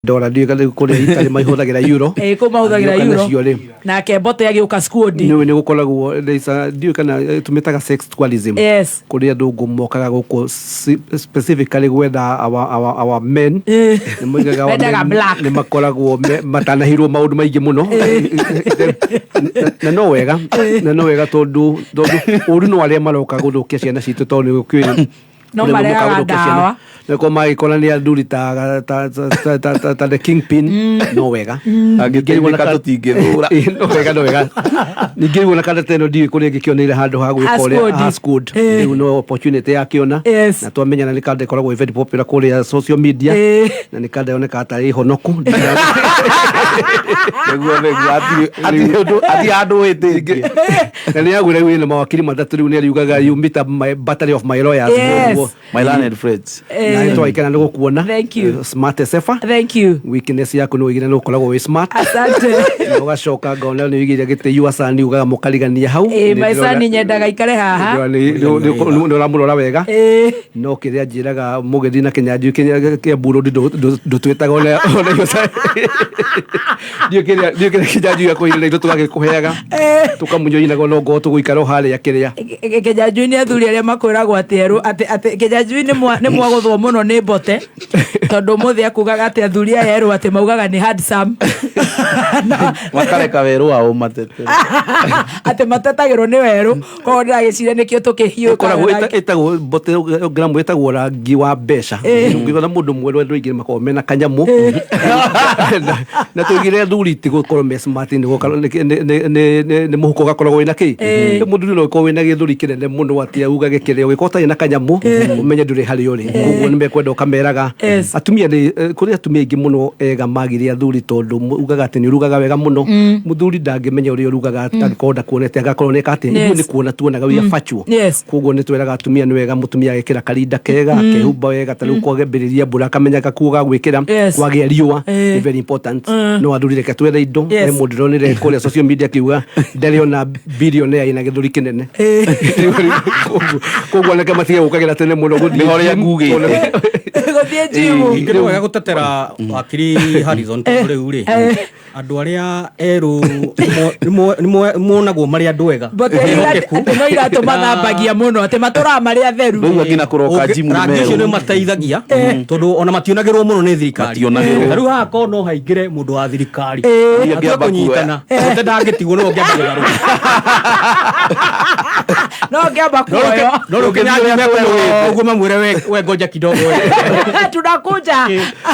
Ndora ndiũĩ kana kũrĩa Italy mahũthagĩra euro. Ĩĩ, kũu mahũthagĩra Angĩũka euro. nacio rĩ. Nake Mbote agĩũka squad. Nĩũĩ nĩ gũkoragwo ndiũĩ kana tũmĩtaga sex tourism. Yes. Kũrĩ athũngũ mokaga gũkũ specifically gwetha our men. Nĩ moigaga our Mendaga men black. nĩ makoragwo matanahirwo maũndũ maingĩ mũno. Na no wega, na no wega tondũ ũru no arĩa maroka gũthũkia ciana citũ tondũ nĩ gũkĩũĩ No kũrĩa marehaga mokaga gũthũkia ciana. ndawa. Nĩko magĩkora nĩ athuri ta the kingpin, no wega. Angĩteithĩka tũtingĩthũra. Ĩĩ, no wega, no wega. Ningĩ rĩu ona kanda ĩno ndiũĩ kũrĩa ĩngĩkĩoneire handũ ha gwĩka ũrĩa Squad. ha squad. Rĩu no opportunity yakĩona. Na twamenyana nĩ kanda ĩkoragwo ĩ very popular kũrĩa social media. Na nĩ kanda yonekaga tarĩ honoku. Nĩguo hatirĩ ũndũ, hatirĩ handũ wĩtĩtie. Na nĩ yagwĩra rĩu ĩna mawakiri matatũ, rĩu nĩ ariugaga, "You meet up my battery of my lawyers." Koguo, My learned friends. Na nĩ twagĩkena nĩ gũkuona. Thank you. Smart as ever. Thank you. Weakness yaku nĩ wĩigire nĩ ũkoragwo wĩ smart. Asante. Na ũgacoka ngona nĩ wĩigire gĩtĩ yuacani ugaga mũkarigania hau. Ĩĩ, Nĩ my ndĩrona- son nyendaga ikare haha. ndĩrona nĩ ũramũrora wega. No kĩrĩa njĩraga mũgĩthi na Kĩnyanjui kĩa Burundi ndũtwĩtaga ona Yuacani. Ndiũĩ kĩrĩa Kĩnyanjui akwĩrire ithuĩ tũgagĩkũheaga tũkamũnyoinaga no ngorwo tũgũikara o harĩa kĩrĩa. Kĩnyanjui nĩ athuri arĩa makwĩragwo atĩ erũ atĩ Kĩnyanjui nĩ mwagũthwo mũno nĩ Mbote, tondũ ũmũthĩ akugaga atĩ athuri aya erũ atĩ maugaga nĩ handsome. Makareka werũ wao matete. Atĩ matetagĩrwo nĩ werũ, koguo ndĩragĩciria nĩkĩo tũkĩhiũkaga. Ĩkoragwo ĩtagwo Mbote gramu ĩtagwo rangi wa mbeca. Ũngĩona mũndũ mwerũ, andũ aingĩ makoragwo mena kanyamũ na tũigire athuri ti gũkorwo me smart, nĩ gũkorwo nĩ mũhuko ũgakoragwo wĩna kĩ. Mũndũ no ũkorwo wĩna gĩthũri kĩnene mũno atĩ augage kĩrĩa ũgĩkorwo ũtarĩ na kanyamũ ũmenye ndũrĩ harĩa ũrĩ. Koguo nĩ mekwenda ũkameraga. Atumia nĩ kũrĩ atumia aingĩ mũno ega magire athuri, tondũ ugaga atĩ nĩ ũrugaga wega mũno. Mũthuri ndangĩmenya ũrĩa ũrugaga angĩkorwo ndakuonete, agakorwo nĩka atĩ ithuĩ nĩ kuona tuonaga we are factual. Koguo nĩ twĩraga atumia nĩ wega mũtumia agekĩra karinda kega, akehumba wega, ta rĩu kwagĩambĩrĩria mbura akamenya gakuo ga gwĩkĩra. Kwagĩa riũa nĩ very important. No athuri reke twethe indo. He mũndũ ndĩronire kũrĩa social media akiuga ndarĩ ona billionaire ĩna gĩthũri kĩnene. Koguo anake matige gũkagĩra tene mũno gũthiĩ Nĩho ũrĩa gym. ngugĩte. Gũthiĩ gym. Ningĩ nĩ wega gũtetera wakiri Harrison, tondũ rĩu rĩ andũ arĩa erũ nĩmonagwo marĩ andũ ega. Mbote Ehokeku. atĩ no iratũ mathambagia mũno, atĩ matũraga marĩ atheru. Rĩu angĩ na kũroka gym nĩ Rangi ũcio merũ. nĩ ũmateithagia tondũ ona mationagĩrwo mũno nĩ thirikari. Mationagĩrwo. Ta rĩu haha korwo no haingĩre mũndũ wa thirikari Ũrĩa atue angĩamba kũnyitana, Mbote ndangĩtigwo, no ũngĩamba gũtharũka. No ngĩamba kuoyo. No rĩu Kĩnyanjui mekũmũgĩte ũguo mamwĩre we ngoja kidogo we. Tunakuja.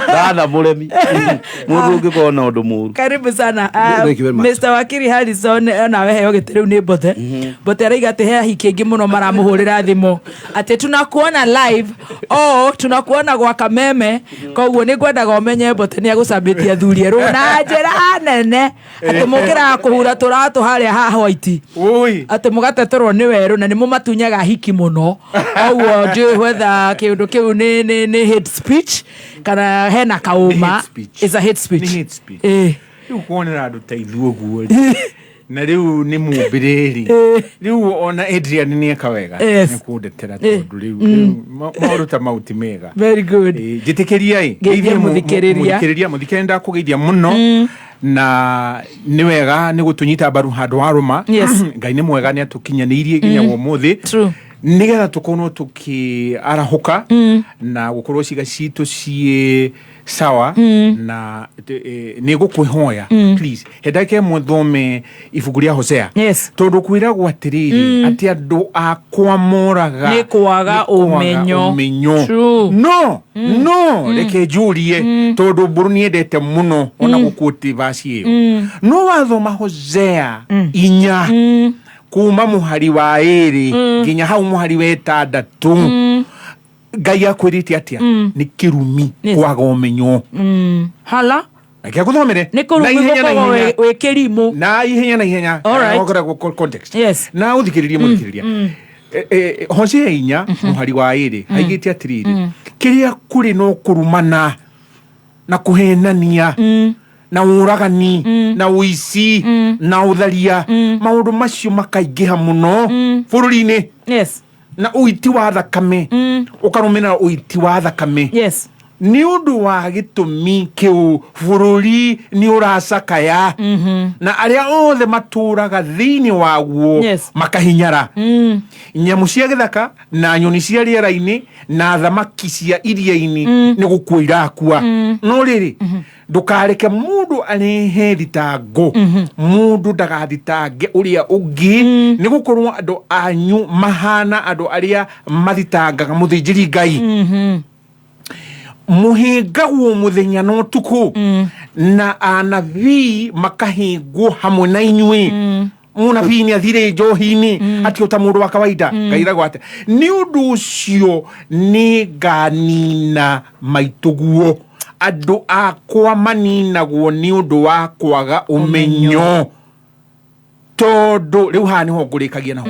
Ndana mũremi mũndũ ũngĩkorwo na ũndũ mũru. Karibu sana. Thank you very much. Mr. Wakiri Harrison, nawe heo gĩtĩ rĩu nĩ Mbote. Mbote araiga atĩ he ahiki aingĩ mũno maramũhũrĩra thimũ atĩ tunakuona live o tunakuona gwa Kameme, koguo nĩ ngwendaga ũmenye Mbote nĩ agũcambĩtie athuri erũ na njĩra nene, atĩ mũkĩraga kũhura tũratũ harĩa ha white. Ui. Atĩ mũgateterwo nĩ werũ na nĩ mũmatunyaga hiki mũno. Koguo ndiũĩ whether kĩũndũ kĩu nĩ hate speech kana hena kaũma. Nĩ hate speech. It's a hate speech. Nĩ hate speech. Rĩu kuonera andũ ta ithuĩ ũguo rĩ, na rĩu nĩ mũmbĩrĩri rĩu ona Adrian nĩ eka wega nĩ kũndetera, tondũ rĩu maũndũ ta mau ti mega. Very good. Njĩtĩkĩria ĩ Geithia ngeithie mũthikĩrĩria. Mũthikĩrĩria, ndakũgeithia mũno na nĩ wega nĩ gũtũnyita mbaru handũ wa rũma. Ngai nĩ mwega, nĩ atũkinyanĩirie nginya ũmũthĩ nĩgetha tũkorwo tũkĩarahũka na gũkorwo ciĩga citũ ciĩ sawa. Na nĩ ngũkwĩhoya, please, he ndagĩka ĩmwe thome ibuku rĩa Hosea, tondũ kwĩragwo atĩrĩrĩ atĩ andũ akwa moraga Nĩ kwaga nĩ kwaga ũmenyo. ũmenyo. No reke njũrie, tondũ mbũrũ nĩendete mũno ona gũkuote vaci ĩyo. No wathoma Hosea 4 kuma mũhari wa 2 nginya hau mũhari wa 6, Ngai akwĩrĩte atĩa? Nĩ kĩrumi kwaga ũmenyo. Hala. Reke ngũthomere. Nĩ kũrumi Na ihenya, na gũkorwo ihenya. wĩ kĩrimũ. Na ihenya, na ihenya. All right. Ũkoragwo context. Na ũthikĩrĩrie, mũthikĩrĩria. Hosea 4 mũhari wa 2 haigĩte atĩrĩrĩ, kĩrĩa kũrĩ no kũrumana na kũhenania na ũragani na ũici na ũtharia, maũndũ macio makaingĩha mũno bũrũri-inĩ, na ũiti wa thakame ũkarũmĩrĩra ũiti wa thakame. Nĩ ũndũ wa gĩtũmi kĩu bũrũri nĩ ũracakaya, na arĩa othe matũraga thĩinĩ waguo makahinyara. Nyamũ cia gĩthaka na nyoni cia rĩera-inĩ na thamaki cia iria-inĩ nĩ gũkua irakua. No rĩrĩ, ndũkareke mũndũ arehe thitango, mũndũ ndagathitange ũrĩa ũngĩ, nĩ gũkorwo andũ anyu mahana andũ arĩa mathitangaga mũthĩnjĩri Ngai. Mũhĩngagwo mũthenya na ũtukũ, na anabii makahĩngwo hamwe na inyuĩ. Mũnabii nĩ athire njohi-inĩ atĩ ta mũndũ wa kawaida. Ngai ragwo atĩ nĩ ũndũ ũcio nĩ nganina maitũguo. Andũ akwa maninagwo nĩ ũndũ wa kwaga ũmenyo. Tondũ rĩu haha nĩho ngũrĩkagia naho,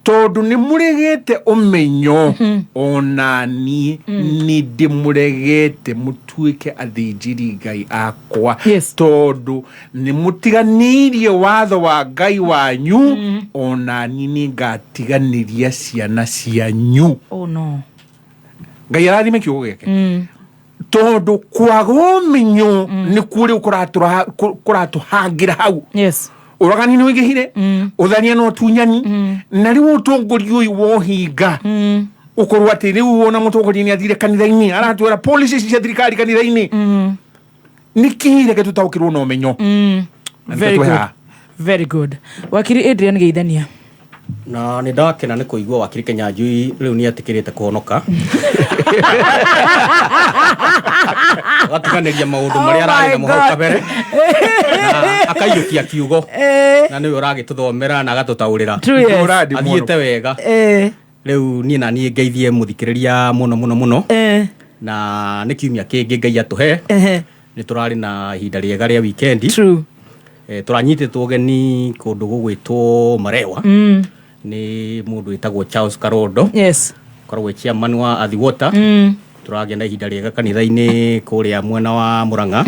tondũ nĩ mũregete ũmenyo, ona niĩ nĩ ndĩmũregete mũtuĩke athĩnjĩri Ngai akwa. Tondũ nĩ mũtiganĩirie watho wa Ngai wanyu, ona niĩ nĩ ngatiganĩria ciana cianyu. Oh no. Ngai arathime kiugo gĩake, tondũ kwaga ũmenyo nĩkuo rĩu kũratũhangĩra hau. Ũragani nĩ ũingĩhire, ũthania na ũtunyani, na rĩu ũtongoria ũyũ wa ũhinga ũkorwo atĩ rĩu ona mũtongoria nĩ athire kanitha-inĩ aratwĩra policies cia thirikari kanitha-inĩ. Nĩ kĩ? Reke tũtaũkĩrwo na ũmenyo. Na nĩkĩo Very twĩ good. haha. Very good. Wakiri Adrian, geithania. Na nä ndakena nä kå igua wakiri Kenyanjui rä u nä etä kä rä te kå honoka, agatiganä ria maå ndå marä a ararä namo hau kabere na akaiyå kia kiugo, na nä we å ragä tå thomera na agatå taå rä ra. True, yes. Athiä te wega. Rä u niä na niä ngeithie må thikä rä ria må no må no må no. Na nä kiumia kä ngä Ngai atå he. Nä tå rarä na ihinda rĩega rĩa wikendi. Tå ranyitĩtwo ũgeni kũndũ gũgwĩtwo Marewa nĩ mũndũ wĩtagwo Charles Karondo, koragwo chairman wa Athi Water. Tũragĩa na ihinda rĩega kanitha-inĩ kũrĩa mwena wa Mũrang'a,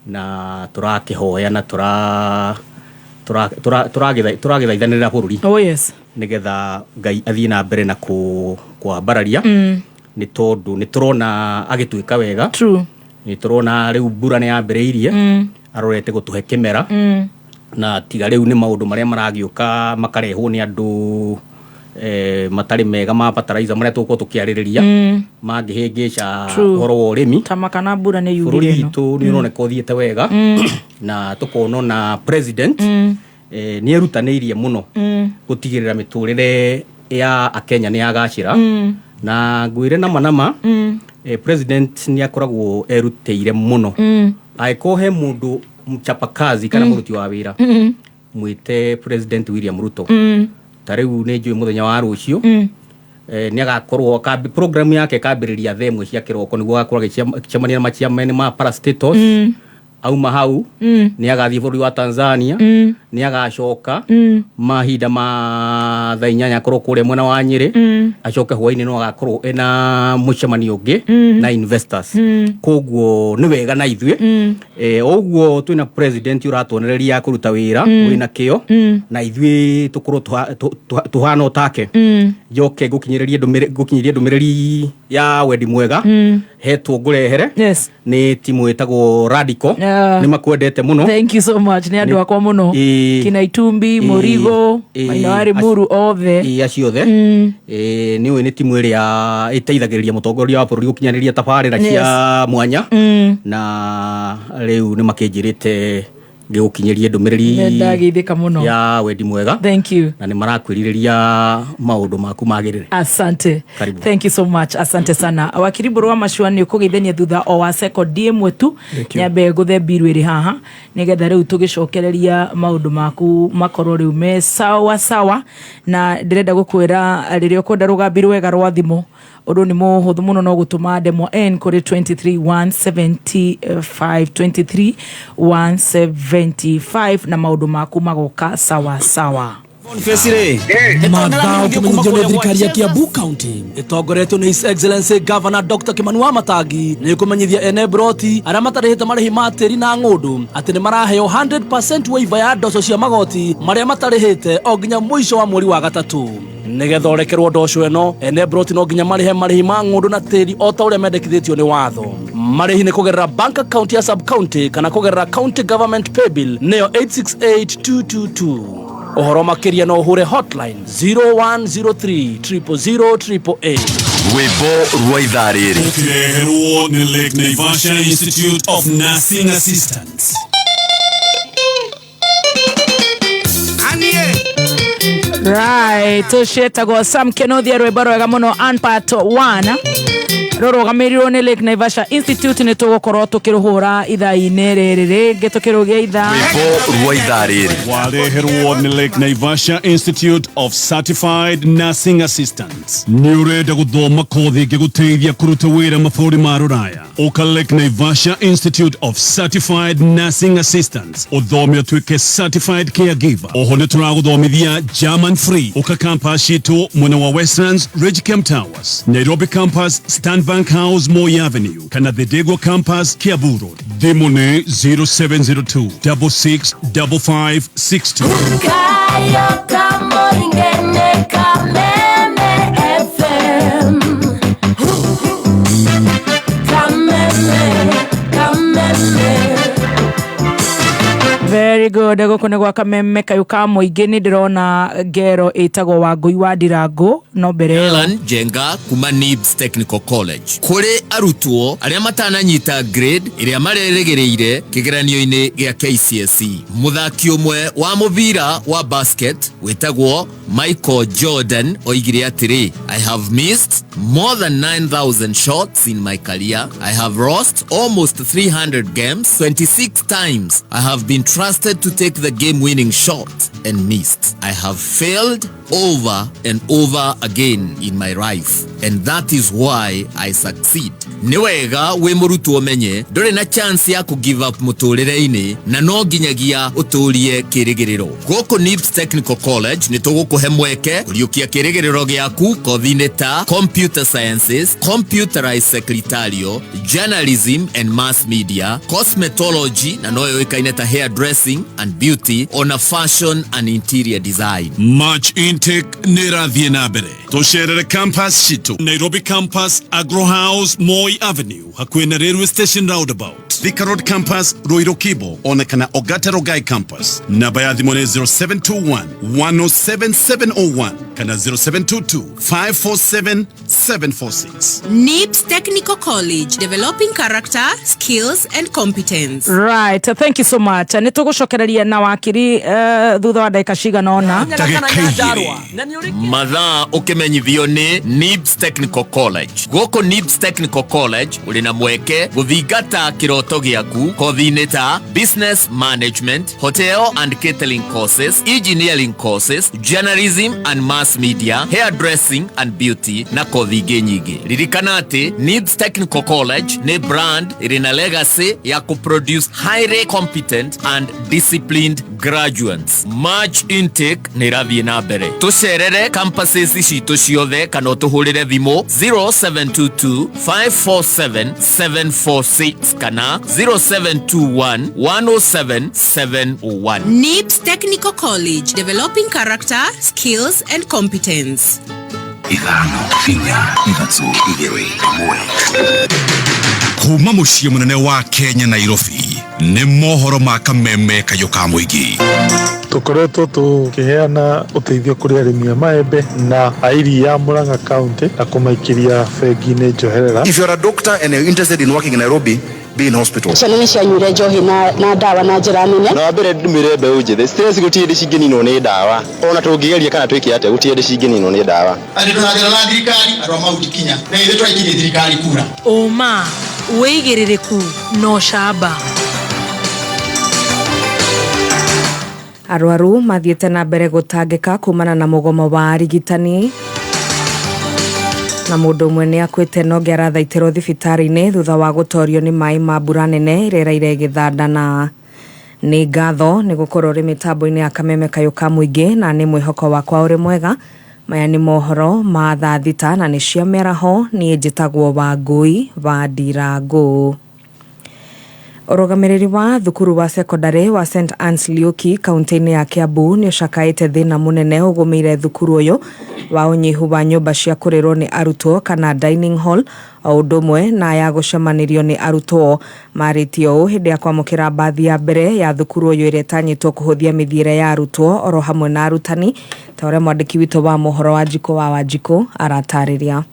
na tũrakĩhoya na tũragĩthaithanĩrĩra bũrũri nĩgetha Ngai athiĩ na mbere na kwambararia, nĩ tondũ nĩ tũrona agĩtuĩka wega. Nĩ tũrona rĩu mbura nĩ yambĩrĩirie, arorete gũtũhe kĩmera, na tiga rĩu nĩ maũndũ marĩa maragĩũka makarehwo nĩ andũ matarĩ mega ma fertilizer marĩa tũgũkorwo tũkĩarĩrĩria mangĩhĩngĩca ũhoro wa ũrĩmi. Ta makana mbura nĩ Bũrũri yurire ĩno. witũ nĩ ũroneka ũthiĩte wega, na tũkona na president nĩ erutanĩirie mũno gũtigĩrĩra mĩtũrĩre ya akenya nĩ yagacĩra. Na ngwĩre nama nama, president nĩ akoragwo erutĩire mũno. Angĩkorwo he mũndũ mchapakazi kana mũruti wa wĩra, mwĩte President William Ruto. Ta rĩu nĩ njũĩ mũthenya wa rũciũ nĩ agakorwo program yake ĩkambĩrĩria thaa 1 cia kĩroko, nĩguo agakorwo agĩcemania na machairman ma parastatals. Auma hau nĩ agathiĩ bũrũri wa Tanzania, nĩ agacoka mahinda ma thaa 8 akorwo kũrĩa mwena wa Nyĩrĩ, acoke hwainĩ no agakorwo ena mũcemanio ũngĩ na investors. Koguo nĩ wega na ithuĩ ũguo twĩna president ũratuonereria kũruta wĩra wĩna kĩo, na ithuĩ tũkorwo tũhana o take. Njoke ngũkinyĩrie ndũmĩrĩri ya wendi mwega hetwo ngũrehere nĩ timu ĩtagwo Radical. Nĩ makwendete mũno. Thank you so much, nĩ andũ akwa mũno. Kina Itumbi, Mũrigo, Maina wa Limuru othe. Ĩĩ, acio othe. Nĩ ũĩ nĩ timu ĩrĩa ĩteithagĩrĩria mũtongoria wa bũrũri gũkinyanĩria tabarĩra cia mwanya, na rĩu nĩ makĩnjĩrĩte ngĩgũkinyĩrie ndũmĩrĩri Nĩ ndageithĩka mũno. ya wendi mwega. Thank you. Na nĩ marakwĩrirĩria maũndũ maku magĩrĩre. Asante. Karibu. Thank you so much, asante sana. Wakiri Mbũrũ wa Macua, nĩ ũkũgeithania thutha o wa sekondi 1 tu. Nyambe ngũthe mbiru ĩrĩ haha nĩgetha rĩu tũgĩcokereria maũndũ maku makorwo rĩu me sawa sawa. Na ndĩrenda gũkwĩra rĩrĩa ũkwenda rũgambi rwega rwa thimũ, ũndũ nĩ mũhũthũ mũno, no gũtũma ndemwa N kũrĩ 23175, 23175, na maũndũ maku magoka sawa sawa. Mathao kũmenyithio nĩ thirikari ya Kiambu County ĩtongoretio nĩ His Excellency Governor Dr. Kimani Wamatangi nĩ kũmenyithia ene broti arĩa matarĩhĩte marĩhi ma tĩri na ng'ũndũ atĩ nĩ maraheo 100% waiver ya ndoco cia magoti marĩa matarĩhĩte o nginya mũico wa mweri wa gatatũ. Nĩgetha ũrekerwo ndoco ĩno, ene broti no nginya marĩhe marĩhi ma ng'ũndũ na tĩri o ta ũrĩa mendekithĩtio nĩ watho. Marĩhi nĩ kũgerera bank account ya sub county kana kũgerera county government paybill nĩyo 868222. Ũhoro makĩria no ũhũre hotline 0103 000 888. Rwĩmbo rwa ithaa rĩrĩ. Ũkĩreherwo nĩ Lake Naivasha Institute of Nursing Assistants. Right, ũcio Sam Kenothia, rwĩmbo rwega mũno, and part 1 rũrũgamĩrĩirwo nĩ Lake Naivasha Institute. Nĩ tũgũkorwo tũkĩrũhũra ithaa-inĩ rĩrĩ rĩngĩ tũkĩrũgia ithaa. Rwĩmbo rwa ithaa rĩrĩ. Wareherwo nĩ Lake Naivasha Institute of Certified Nursing Assistants. Nĩ ũrenda gũthoma kothi ĩngĩgũteithia kũruta wĩra mabũrũri ma rũraya? Ũka Lake Naivasha Institute of Certified Nursing Assistants ũthome ũtuĩke certified caregiver. Oho nĩ tũragũthomithia German free. Ũka campus citũ mwena wa Westlands, Ridgecamp Towers, Nairobi campus, Stanbank House, Moi Avenue, kana Thedegwa campus, Kiambu Road. Thimũ nĩ 0702 665562. Kayo kamoingene Kameme FM. Kameme, Kameme. Very good. Gũkũ nĩ gwa Kameme kayũ ka mũingĩ. Nĩ ndĩrona ngero ĩtagwo Wangũi wa Ndirangũ, no mbere ĩyo Alan Jenga kuma Nibs Technical College. Kũrĩ arutwo arĩa matananyita grade ĩrĩa marerĩgĩrĩire kĩgeranio-inĩ gĩa KCSE, mũthaki ũmwe wa mũbira wa basket wĩtagwo Michael Jordan oigire atĩrĩ, "I have missed more than 9000 shots in my career. I have lost almost 300 games. 26 times I have been trusted to take the game winning shot and missed. I have failed over and over again in my life, and that is why I succeed." Nĩ wega wĩ mũrutwo ũmenye ndũrĩ na chance ya kũ give up mũtũrĩre-inĩ, na no nginyagia ũtũrie kĩrĩgĩrĩro. Gũkũ Nibs Technical College nĩ tũgũkũhe mweke kũriũkia kĩrĩgĩrĩro gĩaku kothi-inĩ ta computer sciences, computerized secretarial, journalism and mass media, cosmetology na no yũĩkaine ta hair dressing and beauty, ona fashion and interior design. March intake nĩ ĩrathiĩ na mbere. Tũcerere campus citũ, Nairobi campus, Agro House, Moi Avenue, hakuhĩ na railway station roundabout, Thika Road campus, Ruiru Kibo, ona kana Ogata Rongai campus. Namba ya thimũ nĩ 0721 107701 kana 0722 547 746. NIBS Technical College, developing character, skills, and competence. Right, thank you so much. Nĩ tũgũcokereria na wakiri thutha wa ndagĩka cigana ũna. Ndagĩka igĩrĩ. Mathaa ũkĩmenyithio nĩ Nibs Technical College. Gũkũ Nibs Technical College ũrĩ na mweke gũthingata kĩroto gĩaku kothi-inĩ ta business management, hotel and catering courses, engineering courses, journalism and mass media, hairdressing and beauty, na kothi ingĩ nyingĩ. Ririkana atĩ Nibs Technical College nĩ brand ĩrĩ na legacy ya kũproduce highly competent and disciplined graduates. March intake nĩ ĩrathiĩ na mbere. Tũcerere campuses citũ ciothe kana ũtũhũrĩre thimũ 0722 547 746 kana 0721 107 701. NIBS Technical College, developing character, skills, and competence. 5, 4, 3, 2, 1. Kuma mũciĩ mũnene wa Kenya, Nairobi, nĩ mohoro ma Kameme kayũ ka mũingĩ. Tũkoretwo tũkĩheana ũteithio kũrĩ arĩmi a maembe na a iria Murang'a County na kũmaikĩria bengi-inĩ njoherera. If you're a doctor and you're interested in working in Nairobi, be in hospital. Ciana nĩ cianyuire njohi na ndawa na njĩra nene. Na wambere ndumire mbeũ njĩthĩ, stress gũtirĩ hĩndĩ cingĩninwo nĩ ndawa, ona tũngĩgeria kana twĩke atĩa, gũtirĩ hĩndĩ cingĩninwo nĩ ndawa. Atĩ tũrathera na thirikari andũ a Mount Kenya na ithuĩ tũraikirie thirikari kura. Ũma, wĩigĩrĩrĩku na ũcamba. Arwaru mathiĩte na mbere gũtangĩka kumana na mũgomo wa arigitani, na mũndũ ũmwe nĩ akuĩte na ũngĩ arathaitĩrwo thibitarĩ-inĩ thutha wa gũtorio nĩ maĩ ma mbura nene ĩrĩa ĩraire ĩgĩthandana. Nĩ ngatho nĩ gũkorwo ũrĩ mĩtambo-inĩ ya Kameme kayũ ka mũingĩ, na nĩ mwĩhoko wakwa ũrĩ mwega. Maya nĩ mohoro ma thaa 6 na nĩ cia mĩaraho. Niĩ njĩtagwo Wangũi wa Ndirangũ. Ũrũgamĩrĩri wa thukuru wa sekondarĩ wa St Anne's Lioki kaunti-inĩ ya Kiambu nĩ ũcakaĩte thĩna mũnene ũgũmĩire thukuru ũyũ wa ũnyihu wa nyũmba cia kũrĩrwo nĩ arutwo kana dining hall o ũndũ ũmwe na ya gũcemanĩrio nĩ arutwo. Marĩtie ũũ hĩndĩ ya kwamũkĩra mbathi ya mbere ya thukuru ũyũ ĩrĩa ĩtanyĩtwo kũhũthia mĩthiĩre ya arutwo oro hamwe na arutani, ta ũrĩa mwandĩki witũ wa mohoro Wanjikũ wa Wanjikũ aratarĩria.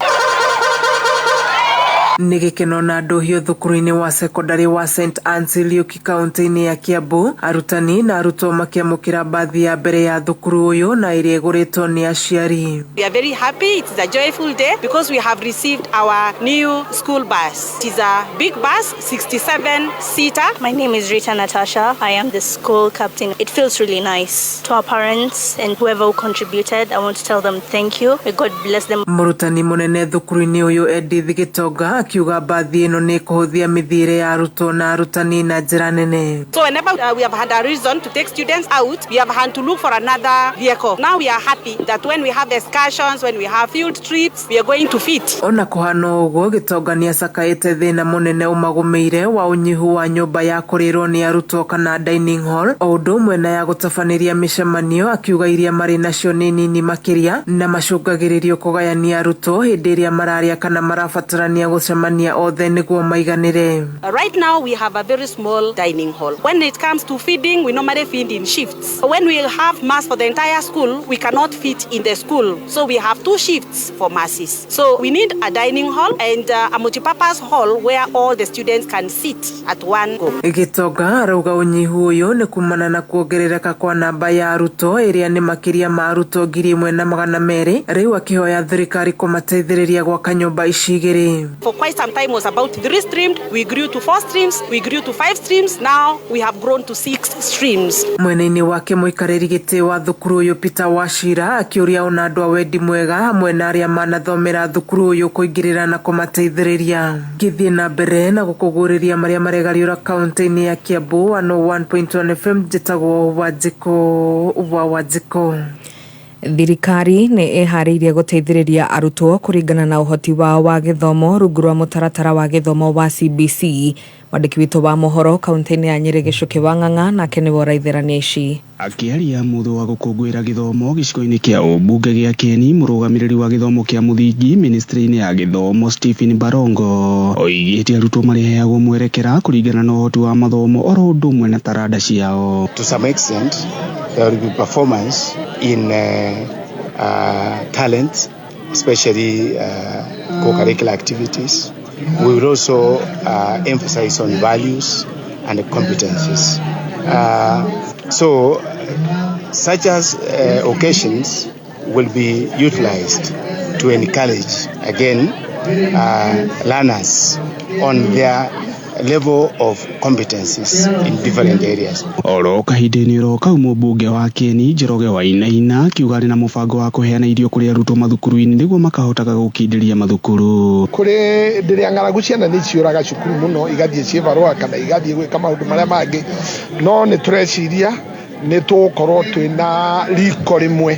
Nĩ gĩkeno na ndũhio thukuru-inĩ wa sekondarĩ wa St Anne's Lioki kaunti-inĩ ya Kiambu, arutani na arutwo makĩamũkĩra mbathi ya mbere ya thukuru ũyũ na ĩrĩa ĩgũrĩtwo nĩ aciari. We are very happy. It is a joyful day because we have received our new school bus. It is a big bus, 67 seater. My name is Rita Natasha. I am the school captain. It feels really nice. To our parents and whoever who contributed, I want to tell them thank you. May God bless them. Mũrutani mũnene thukuru-inĩ ũyũ Edith Gĩtonga akiuga mbathi ĩno nĩ ĩkũhũthia mĩthiĩre ya arutwo na arutani na njĩra nene. So whenever we have had a reason to take students out, we have had to look for another vehicle. Now we are happy that when we have excursions, when we have field trips, we are going to fit. Ona kũhana ũguo, Gĩtonga nĩ acakaĩte thĩna mũnene ũmagũmĩire wa ũnyihu wa nyũmba ya kũrĩrwo nĩ arutwo kana dining hall o ũndũ ũmwe na ya gũtabanĩria mĩcemanio, akiuga iria marĩ nacio nĩ nini makĩria na macũngagĩrĩrio kũgayania arutwo hĩndĩ ĩrĩa mararĩa kana marabatarania gũcemania othe nĩguo maiganĩre. Right now we have a very small dining hall. When it comes to feeding, we normally feed in shifts. When we have mass for the entire school, we cannot fit in the school. So we have two shifts for masses. So we need a dining hall and a multipurpose hall where all the students can sit at one go. Gĩtonga arauga ũnyihu ũyũ nĩ kumana na kuongerereka kwa namba ya arutwo ĩrĩa nĩ makĩria ma arutwo 1200, rĩu akĩhoya thirikari kũmateithĩrĩria gwaka nyũmba ici igĩrĩ. For quite some time was about 3 streams. We grew to 4 streams, we grew to 5 streams. Now we have grown to 6 streams. Mwena-inĩ wake mũikarĩri gĩtĩ wa thukuru ũyũ Peter Wachira akĩũria ona andũ a wendi mwega hamwe na arĩa manathomera thukuru ũyũ kũingĩrĩra na kũmateithĩrĩria. Ngĩthiĩ na mbere na gũkũgũrĩria marĩa maregariũra kaunti-inĩ ya Kiambu, 101.1 FM, njĩtagwo Wanjikũ wa Wanjikũ. Thirikari nĩ ĩharĩirie gũteithĩrĩria arutwo kũringana na ũhoti wao wa gĩthomo rungu rwa mũtaratara wa gĩthomo wa CBC. Mwandĩki witũ wa mohoro kaunti-inĩ ya Nyĩrĩ Gĩcũkĩ wa Ng'ang'a nake nĩwe ũraitherania ici. Akĩaria mũthũ wa gũkũngũĩra gĩthomo gĩcigo-inĩ kĩa ũmbunge gĩa Kĩeni, mũrũgamĩrĩri wa gĩthomo kĩa mũthingi ministry-inĩ ya gĩthomo Stephen Barongo oigĩte arutwo marĩheagwo mwerekera kũringana na ũhoti wa mathomo oro ũndũ ũmwe na taranda ciao. To some extent there will be performance in talent, especially co-curricular activities. We will also emphasize on values and competencies. So such as occasions will be utilized to encourage again learners on their level of competencies in different areas. Oro kahinda-inĩ oro kau mũmbunge wa Kĩeni Njoroge Wainaina akiuga arĩ na mũbango wa kũheana irio kũrĩ arutwo mathukuru-inĩ nĩguo makahotaga gũkindĩria mathukuru. Kũrĩ rĩrĩa ng'aragu ciana nĩ ciũraga cukuru mũno, igathiĩ ciĩbarũa kana igathiĩ gwĩka maũndũ marĩa mangĩ, no nĩ tũreciria nĩ tũgũkorwo twĩna riko rĩmwe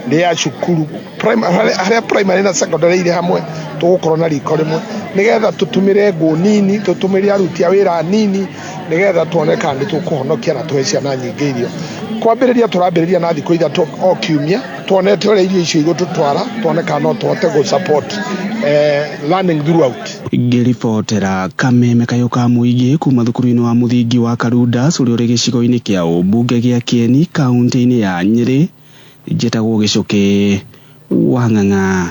rĩa cukuru harĩa primary na secondary irĩ hamwe, tũgũkorwo na riko rĩmwe nĩgetha tũtũmĩre ngũ nini, tũtũmĩre aruti a wĩra nini, nĩgetha tuone kana nĩ tũkũhonokia na tũhe ciana nyingĩ irio. Kwambĩrĩria tũrambĩrĩria na thikũ 3 o kiumia, tuonete ũrĩa irio icio igũtũtwara, tuone kana no tũhote gũ support learning throughout. Ngĩribotera kameme kayũ ka mũingĩ kuma thukuru-inĩ wa mũthingi wa Karundas ũrĩa ũrĩ gĩcigo-inĩ kĩa ũmbunge gĩa Kĩeni kaunti-inĩ ya Nyĩrĩ, njĩtagwo Gĩcũkĩ wa Ng'ang'a.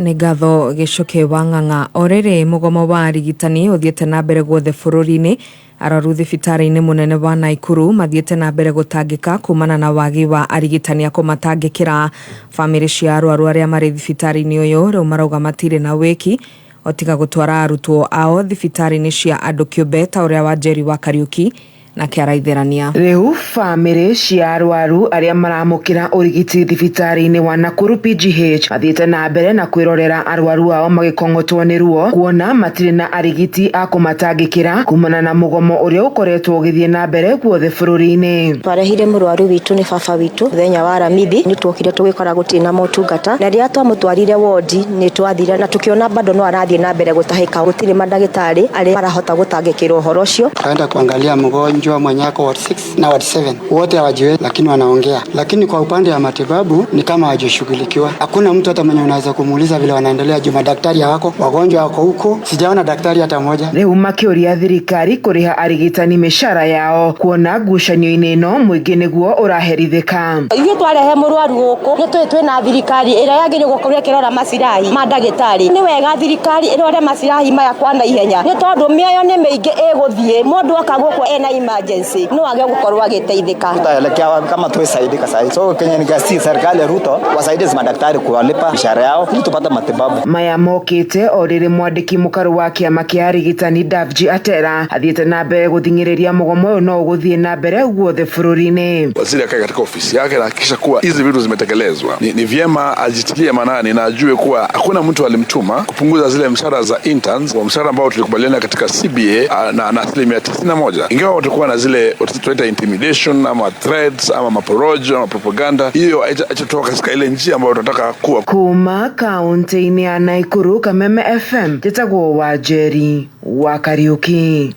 Nĩ ngatho Gĩcũkĩ wa Ng'ang'a. O rĩrĩ mũgomo wa arigitani ũthiĩte na mbere guothe bũrũri-inĩ, arwaru thibitarĩ-inĩ mũnene wa Naikuru mathiĩte na mbere gũtangĩka kumana na wagi wa arigitani a kũmatangĩkĩra. Bamĩrĩ cia arwaru arĩa marĩ thibitarĩ-inĩ ũyũ rĩu marauga matirĩ na wĩki o tiga gũtwara arutwo ao thibitarĩ-inĩ cia andũ kĩũmbe ta ũrĩa Wanjeri wa Kariũki Nake araithĩrania. Rĩu bamĩrĩ cia arwaru arĩa maramũkĩra ũrigiti thibitarĩ-inĩ wa Nakuru PGH mathiĩte na mbere na kwĩrorera arwaru ao magĩkong'otwo nĩ ruo kuona matirĩ na arigiti a kũmatangĩkĩra kumana na mũgomo ũrĩa ũkoretwo ũgĩthiĩ na mbere guothe bũrũri-inĩ. Twarehire mũrwaru witũ nĩ baba witũ mũthenya wa Aramithi, nĩ tuokire tũgĩkora gũtirĩ na motungata, na rĩrĩa twamũtwarire wondi nĩ twathire na tũkĩona bado no arathiĩ na mbere gũtahĩka, gũtirĩ mandagĩtarĩ arĩa marahota gũtangĩkĩra ũhoro ũcio. Tukaenda kuangalia mgonjwa mwenye ako ward 6 na ward 7, wote hawajiwezi, lakini wanaongea, lakini kwa upande wa matibabu ni kama hawajashughulikiwa. Hakuna mtu hata mwenye unaweza kumuuliza vile wanaendelea juu madaktari hawako, wagonjwa wako huko, sijaona daktari hata mmoja. Rĩu makĩũria thirikari kũrĩha arigitani mĩcara yao kuona ngucanio-inĩ ĩno mũingĩ nĩguo ũraherithĩka. Ithuĩ twarehe mũrwaru gũkũ nĩ tũĩ twĩna thirikari ĩrĩa yagĩrĩirwo gũkorwo ĩkĩrora macirahi ma ndagĩtarĩ. Nĩ wega thirikari ĩrore macirahi maya kwa naihenya nĩ tondũ mĩoyo nĩ mĩingĩ ĩgũthiĩ, mũndũ oka gũkũ ena emergency no age gũkorwo agĩteithĩka. Tutaelekea wapi kama tuwesaidika sahi? So Kenya ni serikali ya Ruto wasaidie madaktari kuwalipa mishahara yao ili tupate matibabu. Maya mokĩte o rĩrĩ mwandĩki mũkaru wa kĩama kĩa arigitani Davji Atera athiĩte na mbere gũthing'ĩrĩria mũgomo ũyũ no ũgũthiĩ na mbere guothe bũrũri-inĩ. Waziri akae katika ofisi yake na hakikisha kuwa hizi vitu zimetekelezwa. Ni vyema ajitilie maanani na ajue kuwa hakuna mtu alimtuma kupunguza zile mshahara za interns kwa mshahara ambao tulikubaliana katika CBA na 91%. Ingawa watakuwa na zile tunaita intimidation ama threats ama maporojo ama propaganda, hiyo haitatoka katika ile njia ambayo tunataka kuwa. Kuma kaunti-inĩ ya Nakuru, Kameme FM, njĩtagwo Wanjeri wa Kariuki.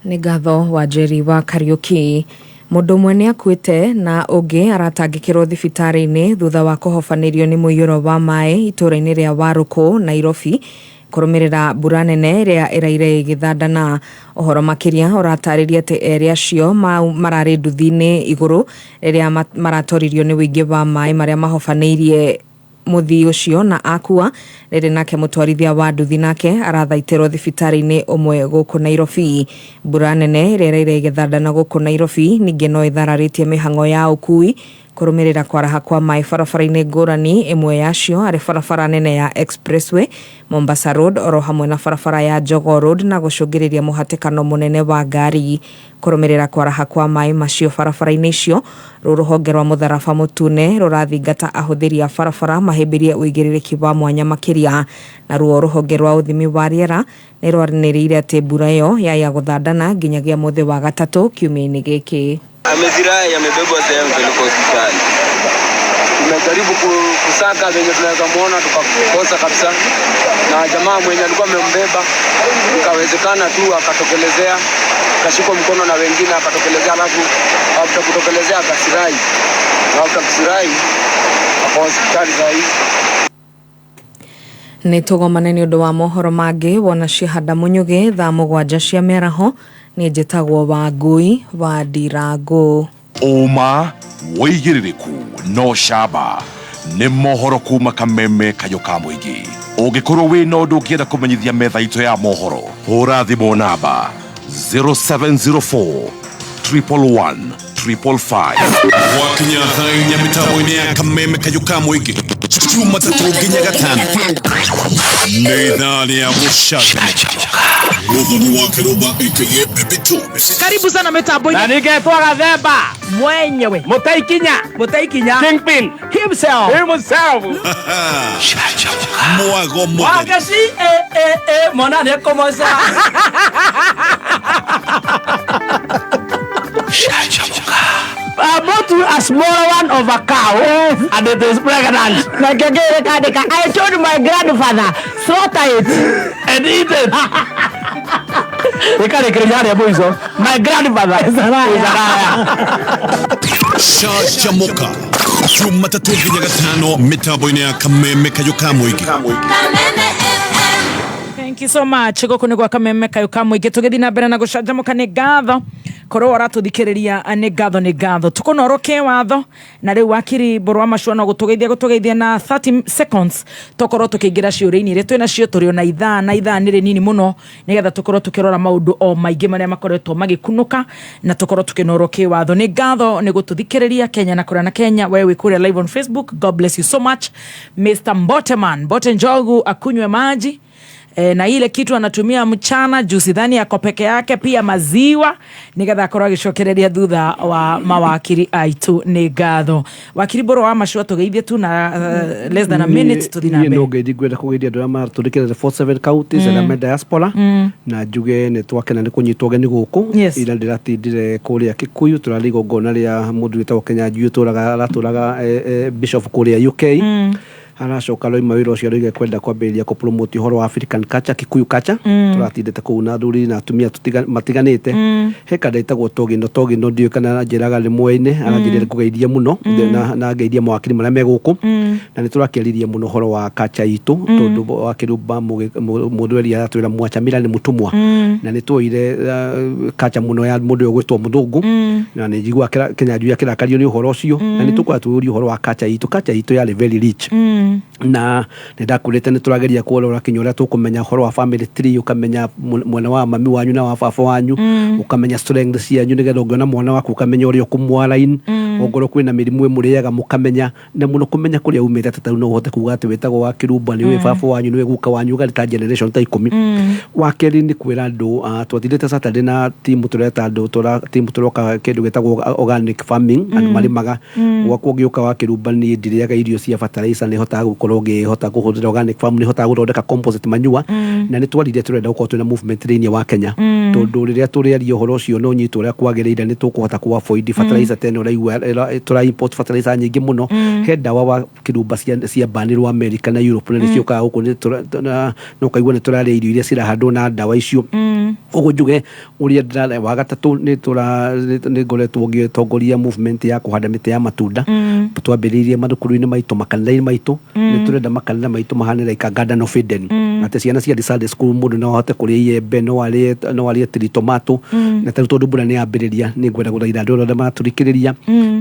Nĩ ngatho Wanjeri wa Kariuki. Mũndũ ũmwe nĩ akuĩte na ũngĩ aratangĩkĩrwo thibitarĩ-inĩ thutha wa kũhobanĩrio nĩ mũiyũro wa maĩ itũũra-inĩ rĩa Warũkũ, Nairobi, kũrũmĩrĩra mbura nene ĩrĩa ĩraire ĩgĩthandana. Ũhoro makĩria ũratarĩria atĩ erĩ acio mararĩ nduthi-inĩ igũrũ rĩrĩa maratoririo nĩ ũingĩ wa maĩ marĩa mahobanĩirie mũthii ũcio na akua, rĩrĩ nake mũtwarithia wa nduthi nake arathaitĩrwo thibitarĩ-inĩ ũmwe gũkũ Nairobi. Mbura nene ĩrĩa ĩraire ĩgĩthandana gũkũ Nairobi ningĩ no ĩthararĩtie mĩhang'o ya ũkui kũrũmĩrĩra kwaraha kwa maĩ barabara-inĩ ngũrani, ĩmwe yacio arĩ barabara nene ya Expressway, Mombasa Road oro hamwe na barabara ya Jogoo Road na gũcũngĩrĩria mũhatĩkano mũnene wa ngari. Kũrũmĩrĩra kwaraha kwa maĩ macio barabara-inĩ icio, rũhonge rwa mũtharaba mũtune rũrathingata ahũthĩri a barabara mahĩmbĩrie ũigĩrĩrĩki wa mwanya makĩria. Naruo rũhonge rwa ũthimi wa rĩera nĩ rwanĩrĩire atĩ mbura ĩyo yaya gũthandana nginyagia mũthĩ wa gatatũ kiumia-inĩ gĩkĩ. Amezirai, amebebwa sehemu pelekwa hospitali. Tumejaribu kusaka venye tunaweza muona tukakosa kabisa, na jamaa mwenye alikuwa amembeba ikawezekana tu akatokelezea, akashikwa mkono na wengine akatokelezea, alafu after kutokelezea akasirai, na after kusirai akawa hospitali saa hizi. Nĩ tũgomane nĩ ũndũ wa mohoro mangĩ wona ciahanda Mũnyugĩ thaa 7 cia mĩaraho. Nĩ njĩtagwo Wangui wa Ndirango. Ũma wĩigĩrĩrĩku no camba nĩ mohoro kuma Kameme kayũ ka mũingĩ. Ũngĩkorwo wĩna ũndũ ũngĩenda kũmenyithia metha itũ ya mohoro, hũra thimũ namba 0704 111 555. Gwakinya thaa 4 mĩtambo-inĩ ya Kameme kayũ ka mũingĩ, Jumatatũ nginya Gatano nĩ ithaa rĩa gũcanjamũka. Muthoni wa Kiruba aka Baby Two. Karibu sana mitambo-inĩ. Na ningetwo Gathemba mwenyewe, Mũtaikinya, Mũtaikinya Kingpin himself, himself. Mwago mũtheri. Wagaci mwana nĩ ekũmoca. I bought you a small one of a cow, yes, and it is pregnant. I told my grandfather, slaughter it and eat it. My grandfather is a liar. Canjamuka Jumatatũ nginya Gatano mĩtambo-inĩ ya Kameme kayũ ka mũingĩ. Thank you so much. Gũkũ nĩ gwa Kameme kayũ ka mũingĩ, tũgĩthiĩ na mbere na gũcanjamũka. Nĩ ngatho korwo ũratũthikĩrĩria, nĩ ngatho, nĩ ngatho tũkũnorwo kĩwatho. Na rĩu wakiri Mbũrũ wa Macua no gũtũgeithia na 30 seconds tũkorwo tũkĩingĩra ciũria-inĩ iria twĩ nacio. Tũrĩ ona ithaa na ithaa nĩ rĩnini mũno nĩgetha tũkorwo tũkĩrora maũndũ o maingĩ marĩa makoretwo magĩkunũka na tũkorwo tũkĩnorwo kĩwatho. Nĩ ngatho nĩ gũtũthikĩrĩria Kenya na kũrĩa na Kenya. We wĩ kũrĩa live on Facebook, God bless you so much. Mr Mboteman Mbote Njogu akunywe maji. Na ile kitu anatumia mchana juu sidhani ako peke yake, pia maziwa nigetha akorwo agĩcokereria thutha wa mawakiri aitũ. Nĩ ngatho, wakiri Mbũrũ wa Macua. Tũgeithie tu na less than a minute tũthiĩ na Niĩ mbere. No ngeithi, ngwenda kũgeithia andũ arĩa maratũthikĩrĩria 47 counties, arĩa me diaspora, na njuge nĩ twakena nĩ kũnyitwo ũgeni gũkũ. Ira ndĩratindire kũrĩa Kikuyu, tũrarĩ igongona rĩa mũndũ wĩtagwo Kenya Njui, ũtũraga aratũraga bishop kũrĩa UK. Aracoka roima wĩra ũcio, aroiga kwenda kwambĩrĩria kũpromote ũhoro wa African culture, Kikuyu culture. Tũratindĩte kũu na athuri na atumia matiganĩte. He kanda ĩtagwo Togino Togino, ndiũĩ kana aranjĩraga nĩ mwene aranjĩrire kũgeithia mũno, na ngeithia mawakiri marĩa me gũkũ. Na nĩ tũrakĩaririe mũno ũhoro wa culture itũ, tondũ wa Kĩrumba mũthweri aratwĩra mwacamira nĩ mũtũmwa. Na nĩ tuoire culture mũno ya mũndũ ũyũ ũgwĩtwo mũthũngũ, na nĩ njiguaga Kenya Njui akĩrakario nĩ ũhoro ũcio. Na nĩ tũkoragwo tũyũria ũhoro wa culture itũ. Culture itũ yarĩ very rich, na nĩ ndakwĩrĩte nĩ tũrageria kũrora kinya ũrĩa tũkũmenya ũhoro wa family tree, ũkamenya mwena wa mami wanyu na wa baba wanyu, ũkamenya strength cianyu, nĩgetha ũngĩona mwana waku ũkamenya ũrĩa ũkũmwarain. Ongorwo kwĩna mĩrimũ ĩmũrĩaga, mũkamenya, na mũno kũmenya kũrĩa umĩte. Atĩ tarĩu no ũhote kuga atĩ wĩtagwo wa Kĩrumba, nĩũĩ baba wanyu, nĩũĩ guka wanyu, ũgarĩ ta generation ta 10. Wa kerĩ nĩ kwĩra andũ, twatindĩte Saturday na timu tũreta andũ timu tũroka kĩndũ gĩtagwo organic farming, andũ marĩmaga. Gwakwa ũngĩũka wa Kĩrumba, niĩ ndirĩaga irio cia fertilizer, nĩ hotaga gũkorwo ngĩhota kũhũthĩra organic farm, nĩ hotaga gũthondeka compost manure. Na nĩ twarire tũrenda gũkorwo twĩna movement thĩinĩ wa Kenya, tondũ rĩrĩa tũrĩaria ũhoro ũcio no nyitwo ũrĩa kwagĩrĩire, nĩ tũkũhota kũ avoid fertilizer tena ũraigua tũra import fertilizer nyingĩ mũno. He ndawa wa Kĩrumba cia banĩrwo America na Europe, na nĩ ciũkaga gũkũ, na ũkaigua nĩ tũrarĩa irio iria cirahandwo na ndawa icio. Koguo njuge ũrĩa ndĩra wa gatatũ, nĩ ngoretwo ngĩtongoria movement ya kũhanda mĩtĩ ya matunda. Twambĩrĩirie mathukuru-inĩ maitũ, makanitha-inĩ maitũ. Nĩ tũrenda makanitha maitũ mahane like a garden of Eden, atĩ ciana cia Sunday school, mũndũ no ahote kũrĩa iembe, no arĩe tree tomato. Na tarĩu tondũ mbura nĩ yambĩrĩria, nĩ ngwenda gũthaitha andũ othe maratũthikĩrĩria,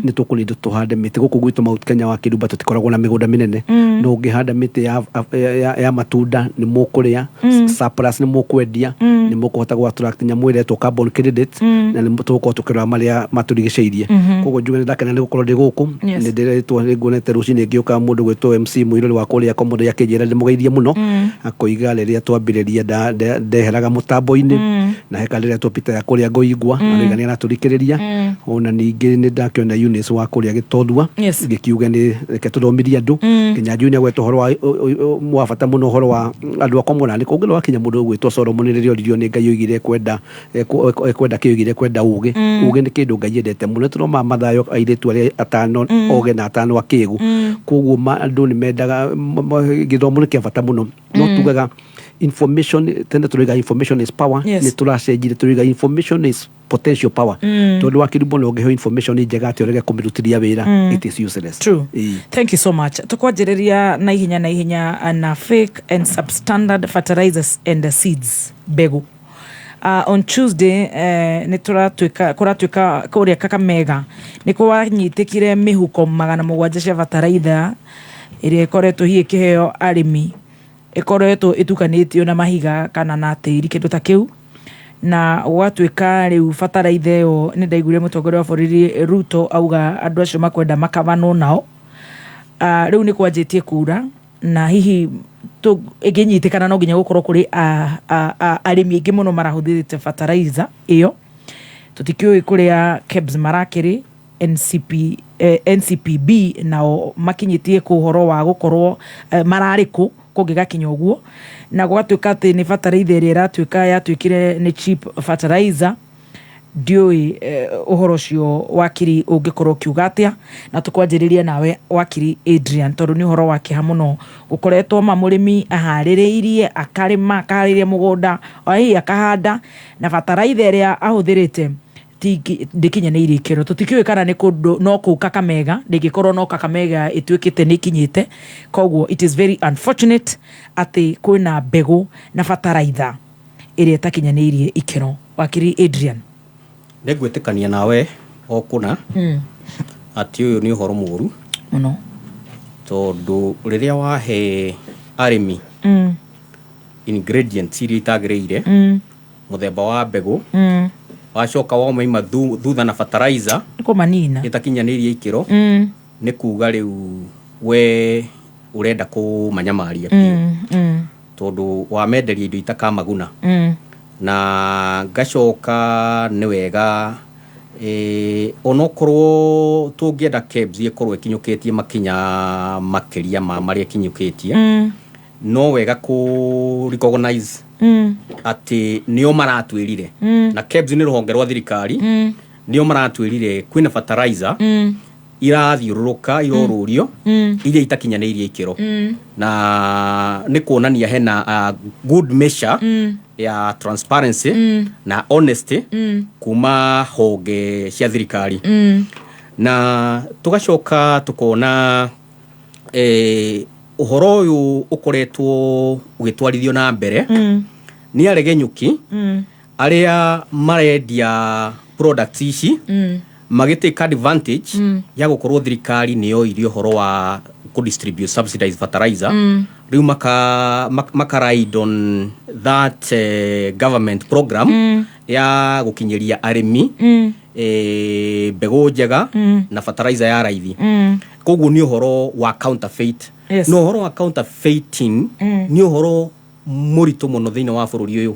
nĩ tũkũnindwo tũhande mĩtĩ gũkũ gwitũ Mount Kenya wa Kĩrumba. Tũtikoragwo na mĩgũnda mĩnene, no ũngĩhanda mĩtĩ ya matunda, nĩ mũkũrĩa surplus, nĩ mũkwendia, nĩ mũkũhota gũ attract nyamũ ĩrĩa ĩretwo carbon credit, na nĩ tũgũkorwo tũkĩrora marĩa matũrigicĩirie. Koguo njuge nĩ ndakena nĩ gũkorwo ndĩ gũkũ. Nĩ ndĩretwo, nĩ nguonete rũcinĩ ngĩũka mũndũ gwĩtwo MC Mũirũrĩ wa kũrĩa Komodo akĩnjĩra ndĩmũgeithie mũno. Akoiga rĩrĩa twambĩrĩria ndeheraga mũtambo-inĩ. Na heka rĩretwo Peter ya kũrĩa Ngoingwa, aroiga nĩ aratũthikĩrĩria. Ona ningĩ nĩ ndakĩona Eunice wa kũrĩa Gĩtondua, ngĩkiuga nĩ reke tũthomithie andũ. Kinya Njui nĩ agweta ũhoro wa bata mũno, ũhoro wa andũ akwa mũrani kũngĩ wakinya mũndũ ũgwĩtwo Solomon, rĩrĩa oririo nĩ Ngai oigire kwenda ekwenda kĩ, oigire kwenda ũgĩ. Ũgĩ nĩ kĩndũ Ngai endete mũno. Tũroma Mathayo, airĩtu arĩa atano oge na atano akĩgu. Koguo andũ nĩ mendaga gĩthomo, nĩ kĩa bata mũno. No tugaga information, tene tũroiga information is power. Nĩ tũracenjirie, tũroiga information is potential power, tondũ wa Kĩrumbo no ũngĩheo information njega atĩ ũrege kũmĩrutithia wĩra, it is useless. True. Ĩĩ. Thank you so much. Tukwanjĩrĩria na ihenya na ihenya na fake and substandard fertilizers and seeds, mbegũ. On Tuesday nĩ tũratuĩka kũratuĩka kũrĩa Kakamega nĩ kwanyitĩkire mĩhuko 700 cia bataraitha ĩrĩa ĩkoretwo hihi ĩkĩheo arĩmi, ĩkoretwo ĩtukanĩtio na mahiga kana na tĩri, kĩndũ ta kĩu, na gwatuĩka rĩu bataraitha ĩyo, nĩ ndaiguire mũtongoria wa bũrũri Ruto auga andũ acio makwenda makabanwo nao. Rĩu nĩ kwanjĩtie kura, na hihi ĩngĩnyitĩkana no nginya gũkorwo kũrĩ arĩmi aingĩ mũno marahũthĩrĩte fertilizer ĩyo. Tũtikĩũĩ kũrĩa KEBS marakĩrĩ, NCP, NCPB nao makinyĩtie kũ ũhoro wa gũkorwo mararĩ kũ kũngĩgakinya ũguo, na gũgatuĩka atĩ nĩ bataraitha ĩrĩa ĩratuĩka yatuĩkire nĩ cheap fertilizer. Ndiũĩ ũhoro ũcio wakiri ũngĩkorwo ũkiuga atĩa, na tũkwanjĩrĩria nawe wakiri Adrian, tondũ nĩ ũhoro wa kĩeha mũno gũkoretwo ma mũrĩmi aharĩrĩirie, akarĩma, akaharĩria mũgũnda, o hihi akahanda, na bataraitha ĩrĩa ahũthĩrĩte ndĩkinyanĩirie ikĩro. Tũtikĩũĩ kana nĩ kũndũ no kũu Kakamega, ndĩngĩkorwo no Kakamega ĩtuĩkĩte nĩ ikinyĩte. Koguo it is very unfortunate atĩ kwĩna mbegũ na bataraitha ĩrĩa ĩtakinyanĩirie ikĩro. Wakiri Adrian. Nĩ ngwĩtĩkania nawe o kũna atĩ ũyũ nĩ ũhoro mũũru mũno, tondũ rĩrĩa wahe arĩmi ingredients iria itagĩrĩire, mũthemba wa mbegũ, wacoka wamaima thutha na fertilizer nĩ kũmanina ĩtakinyanĩirie ikĩro, nĩ kuga rĩu we ũrenda kũmanyamaria biũ. Tondũ wamenderia indo itakamaguna. Na ngacoka nĩ wega onokorwo tũngĩenda KEBS ĩkorwo ĩkinyũkĩtie makinya makĩria ma marĩa ĩkinyũkĩtie, no wega kũ recognize atĩ nĩo maratwĩrire, na KEBS nĩ rũhonge rwa thirikari, nĩo maratwĩrire kwĩna fertilizer irathiũrũrũka irorũrio iria itakinyanĩirie ikĩro, na nĩ kuonania hena good measure ya transparency na honesty kuma honge cia thirikari. Na tugacoka tukona ũhoro ũyũ ũkoretwo ũgĩtwarithio na mbere nĩ aregenyũki arĩa marendia products ici, magĩtake advantage ya gũkorwo thirikari nĩ yoire ũhoro wa kũ-distribute subsidized fertilizer. Rĩu maka ride on that government program ya gũkinyĩria arĩmi mbegũ njega na fertilizer ya raithi. Koguo nĩ ũhoro wa counterfeit. Na ũhoro wa counterfeiting nĩ ũhoro mũritũ mũno thĩinĩ wa bũrũri ũyũ.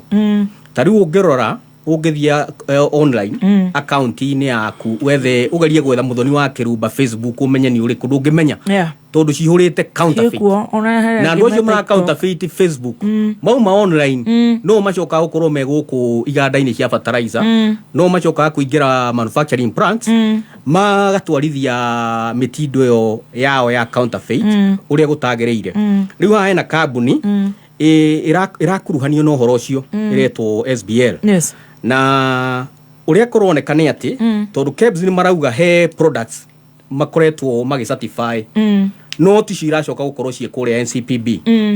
Ta rĩu ũngĩrora, ũngĩthiĩ online akaunti-inĩ yaku, wethe, ũgerie gwetha Mũthoni wa Kĩrumba Facebook, ũmenye nĩ ũrĩkũ, ndũngĩmenya tondũ cihũrĩte counterfeit. Ciĩkuo, ona he Na andũ acio angĩ mara metĩtwo. counterfeit Facebook mauma online, no macokaga gũkorwo me gũkũ iganda-inĩ cia fertilizer, no macokaga kũingĩra manufacturing plants, magatwarithia mĩtindo ĩyo yao ya counterfeit ũrĩa gũtagĩrĩire. Rĩu haha hena kambuni ĩrakuruhanio na ũhoro ũcio, ĩretwo SBL. Na ũrĩa kũroneka nĩ atĩ tondũ KEBS nĩ marauga he products makoretwo magĩ certify, no ticio iracoka gũkorwo ciĩ kũrĩa NCPB,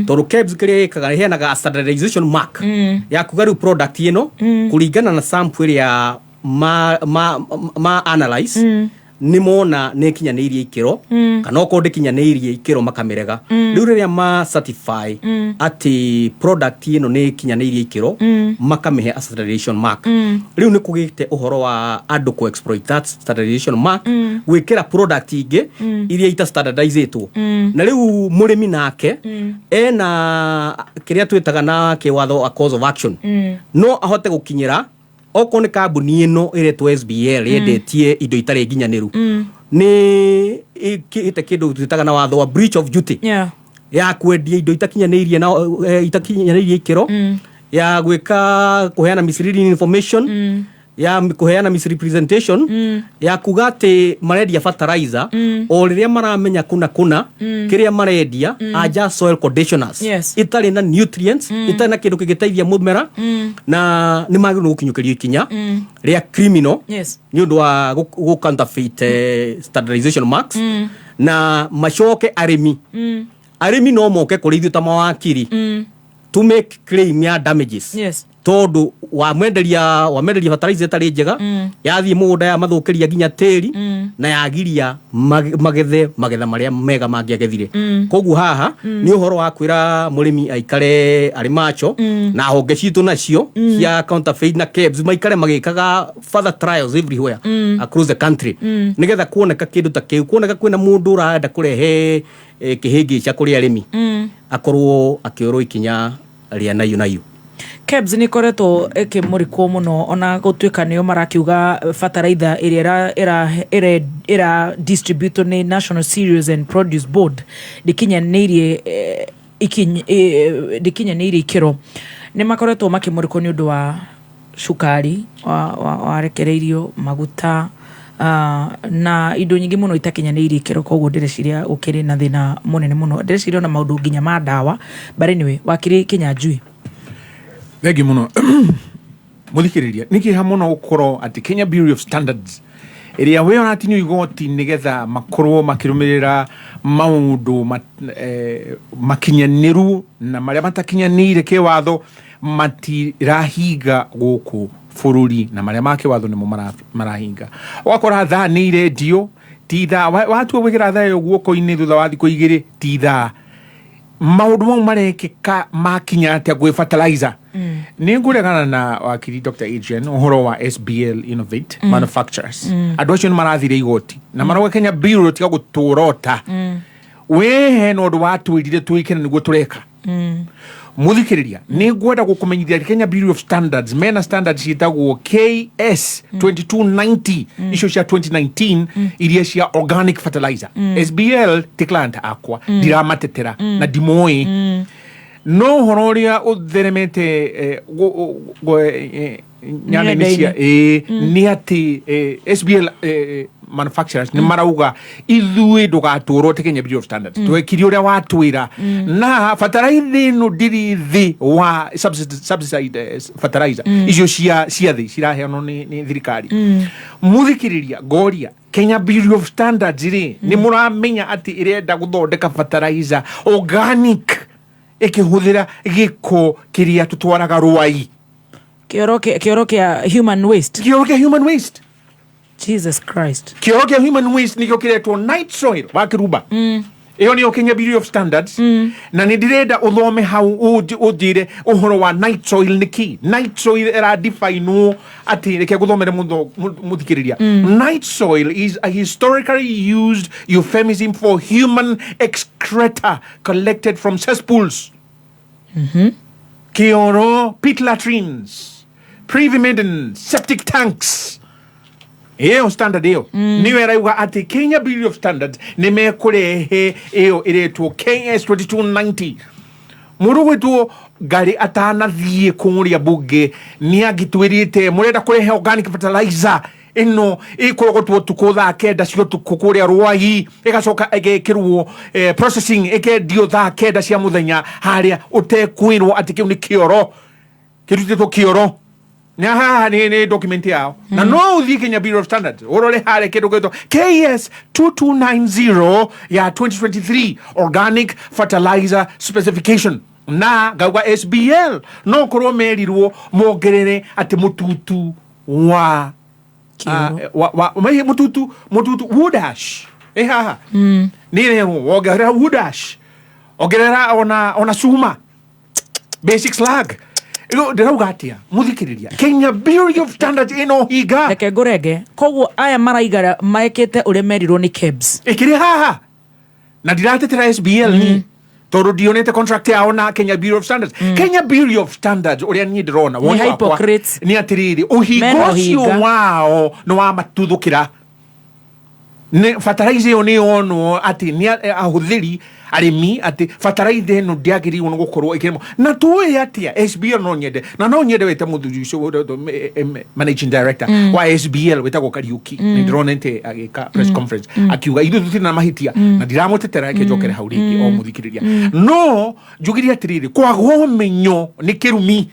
tondũ KEBS kĩrĩa ĩkaga, ĩheanaga a standardization mark ya kuga rĩu product ĩno, kũringana na sample ĩrĩa ma analyze, nĩ mona nĩ ĩkinyanĩirie ikĩro, kana okorwo ndĩkinyanĩirie ikĩro makamĩrega. Rĩu rĩrĩa ma certify atĩ product ĩno nĩ ĩkinyanĩirie ikĩro, makamĩhe a standardization mark. Rĩu nĩ kũgĩte ũhoro wa andũ kũ exploit that standardization mark, gwĩkĩra product ingĩ iria ita standardizĩtwo. Na rĩu mũrĩmi nake ena kĩrĩa twĩtaga na kĩwatho a cause of action, no ahote gũkinyĩra okorwo nĩ kambuni ĩno ĩretwo SBL yendetie indo itarĩ nginyanĩru, nĩ ĩkĩte kĩndũ twĩtaga na watho wa breach of duty ya kwendia indo itakinyanĩirie na itakinyanĩirie ikĩro, ya gwĩka kũheana misleading information, ya kũheana misrepresentation, ya kuga atĩ marendia fertilizer o rĩrĩa maramenya kũna kũna kĩrĩa marendia are just soil conditioners itarĩ na nutrients, itarĩ na kĩndũ kĩngĩteithia mũmera, na nĩ magĩrĩirwo gũkinyũkĩrio ikinya rĩa criminal nĩ ũndũ wa gũ counterfeit standardization marks. Na macoke arĩmi, arĩmi no moke kũrĩ ithuĩ ta mawakiri to make claim ya damages, tondũ wamenderia fertilizer ĩtarĩ njega, yathiĩ mũgũnda yamathũkĩria nginya tĩri, na yagiria magethe magetha marĩa mega mangĩagethire. Koguo haha nĩ ũhoro wa kwĩra mũrĩmi aikare arĩ macho, na honge citũ nacio cia counterfeit na KEBS maikare magĩkaga further trials everywhere across the country, nĩgetha kuoneka kĩndũ ta kĩu, kuoneka kwĩna mũndũ ũrenda kũrehe kĩhĩngĩca kũrĩ arĩmi, akorwo akĩorwo ikinya rĩa naiũ naiũ. KEBS nä ĩkoretwo ĩkĩmũrĩkwo mũno, ona gũtuĩka nĩo marakiuga bataraitha ĩrĩa ĩra distribute nĩ National Cereals and Produce Board ndĩkinyanĩirie ndĩkinyanĩirie ikĩro. Nĩ makoretwo makĩmũrĩkwo nĩ ũndũ wa cukari warekereirio, maguta na indo nyingĩ mũno itakinyanĩirie ikĩro. Koguo ndĩreciria gũkĩrĩ na thĩna mũnene mũno, ndĩreciria ona maũndũ nginya ma ndawa. But anyway, wakiri Kĩnyanjui. Thengi muno, muthikiriria. Nä kä ha må no gå korwo atä Kenya Bureau of Standards ĩrĩa we ũratinio igoti nĩgetha makorwo makĩrũmĩrĩra maũndũ makinyanĩru na marĩa matakinyanĩire kĩwatho matirahinga gũkũ bũrũri, na marĩa ma kĩwatho nĩmo marahinga. Ũgakora thaa nĩ irendio ti thaa, watua gwĩkĩra thaa ĩyo guoko-inĩ thutha wa thikũ 2 ti thaa. Maũndũ mau marekĩka makinya atĩa gwĩ fertilizer? Nĩ ngũregana na wakiri Dr Adrian ũhoro wa SBL Innovate Manufacturers. Andũ acio nĩ marathire igoti na marauga Kenya Bureau tiga gũtũrota, we hena ũndũ watwĩrire twĩke na nĩguo tũreka. Muthikiriria, nĩ ngwenda gũkũmenyithia Kenya Bureau of Standards mena standards ciĩtagwo KS 2290, icio cia 2019 iria cia organic fertilizer. SBL ti client akwa, ndiramatetera na ndimoĩ, no ũhoro ũrĩa ũtheremete nyanya-inĩ cia Nenda-inĩ. ĩĩ, nĩ atĩ SBL manufacturers nĩ marauga ithuĩ ndũgatũrwo te Kenya Bureau of Standards, twekire ũrĩa watwĩra na bataraitha ĩno ndĩrĩ thĩ wa subsidized fertilizer icio cia thĩ ciraheanwo nĩ thirikari. Muthikĩrĩria, ngoria Kenya Bureau of Standards rĩ, nĩ mũramenya atĩ ĩrenda gũthondeka fertilizer organic ĩkĩhũthĩra gĩko kĩrĩa tũtwaraga rwai? Kĩoro kĩa human waste. Kĩoro kĩa human waste. Jesus Christ. Kĩoro kĩa human waste nĩkĩo kĩretwo night soil wa kĩrumba. Ĩyo nĩyo Kenya Bureau of Standards, na nĩ ndĩrenda ũthome hau ũnjĩre ũhoro wa night soil nĩ kĩ. Night soil ĩradefinwo atĩ, reke ngũthomere mũthikĩrĩria. Night soil is a historically used euphemism for human excreta collected from cesspools, kĩoro, pit latrines, privy maidens, septic tanks. Ĩyo standard ĩyo nĩyo ĩrauga atĩ Kenya Bureau of Standards nĩ mekũrehe ĩyo ĩretwo KS 2290. Mũndũ gwĩtwo Ngarĩ atanathiĩ kũrĩa bunge nĩ angĩtwĩrĩte mũrenda kũrehe organic fertilizer ĩno ĩkũrogotwo ũtukũ thaa 9 cia ũtukũ kũrĩa Rwai, ĩgacoka ĩgekĩrwo processing, ĩkendio thaa 9 cia mũthenya harĩa, ũtekwĩrwo atĩ kĩu nĩ kĩoro kĩrutĩtwo kĩoro na haha nĩ document yao. Na no ũthiĩ Kenya Bureau of Standards ũrore harĩa kĩndũ gĩtwo KS 2290 ya 2023 organic fertilizer specification, na ngauga SBL no korwo merirwo mongerere atĩ mũtutu wa mũtutu wood ash ĩ haha nĩ ĩrerwo wongerera wood ash, ongerera ona cuma, basic slag. Rĩu ndĩrauga atĩa, mũthikĩrĩria, Kenya Bureau of Standards ĩno hinga. Reke ngũrenge. Koguo aya maraigara mekĩte ũrĩa merirwo nĩ KEBS. Ĩkĩrĩ haha na ndiratetera SBL ni tondũ ndionete contract yao na Kenya Bureau of Standards. Kenya Bureau of Standards, ũrĩa niĩ ndĩrona, Nĩ woni wakwa, hypocrites. nĩ atĩrĩrĩ, ũhingo Mena ũcio ũhinga. wao nĩ wamatuthũkĩra. Nĩ fertilizer ĩyo nĩ yonwo atĩ nĩ ahũthĩri arĩmi atĩ fertilizer ĩno ndĩagĩrĩirwo nĩ gũkorwo ĩkĩrĩmwo. Na tũĩ atĩa SBL, no nyende na no nyende wĩte mũthuri ũcio managing director wa SBL wĩtagwo Kariuki. Nĩ ndĩronete agĩka press conference akiuga ithuĩ tũtirĩ na mahĩtia, na ndiramũtetera, reke njokere hau rĩngĩ. O mũthikĩrĩria, no njugire atĩrĩrĩ, kwaga ũmenyo nĩ kĩrumi.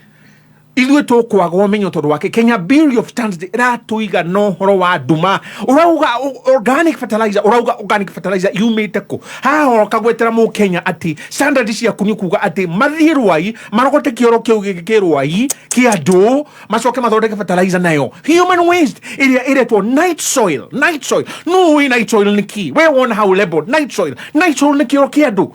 Ithuĩ tũkwaga ũmenyo tondũ wake Kenya Bureau of Standards ĩratũiga na ũhoro wa nduma. Ũrauga organic fertilizer, ũrauga organic fertilizer yumĩte kũ? Haha ũkagwetera mũkenya atĩ standard ciaku nĩ kuga atĩ mathiĩ Rwai marogote kĩoro kĩu gĩkĩ kĩ Rwai kĩa andũ, macoke mathondeke fertilizer nayo human waste ĩrĩa ĩretwo night soil. Night soil, no wĩ night soil nĩ kĩ? We wona hau label night soil, night soil nĩ kĩoro kĩa andũ.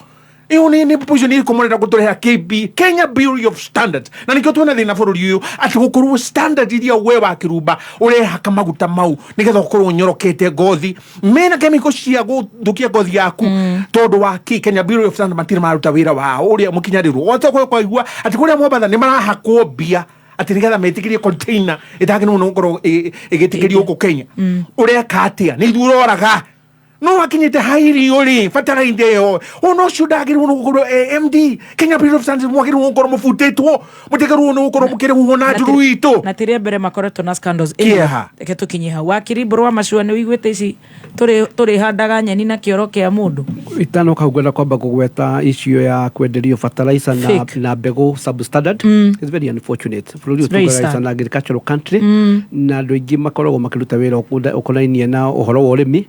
Ĩyo nĩ position ĩrĩkũ mũrenda gũtũrehera KB, Kenya Bureau of Standards? Na nĩkĩo twĩna thĩna bũrũri ũyũ, atĩ gũkorwo standard iria we wa kĩrumba ũrehaka maguta mau nĩgetha ũkorwo ũnyorokete ngothi mena chemical cia gũthũkia ngothi yaku, tondũ wa kĩ? Kenya Bureau of Standards matirĩ maruta wĩra wao ũrĩa mũkinyanĩru ote kwaigua atĩ kũrĩa Mombatha nĩ marahakwo mbia atĩ nĩgetha metĩkĩrie container ĩtagĩrĩirwo nĩ gũkorwo ĩgĩtĩkĩrio gũkũ Kenya. Ũreka atĩa? Nĩ ithuĩ ũroraga no wakinyĩte hairio rĩ bataraitha ĩyo ona ũcio ndagĩrĩirwo nĩ gũkorwo MD Kenya Bureau of Standards, mwagĩrĩirwo gũkorwo mũbutĩtwo, mũtigĩrĩirwo nĩ gũkorwo mũkĩrĩhwo na njuru itũ. Na ti rĩa mbere makoretwo na scandals. Kĩeha. Reke tũkinye hau. Wakiri Mbũrũ wa Macua, nĩ ũiguĩte ici tũrĩhandaga nyeni na kĩoro kĩa mũndũ? Itanoka hau, ngwenda kwamba kũgweta issue ya kwenderio fertilizer na, Fake. na mbegũ substandard. It's very unfortunate. Bũrũri It's very ũyũ tugaga sad. is an agricultural country, na andũ aingĩ makoragwo makĩruta wĩra ũkonainie na ũhoro wa ũrĩmi.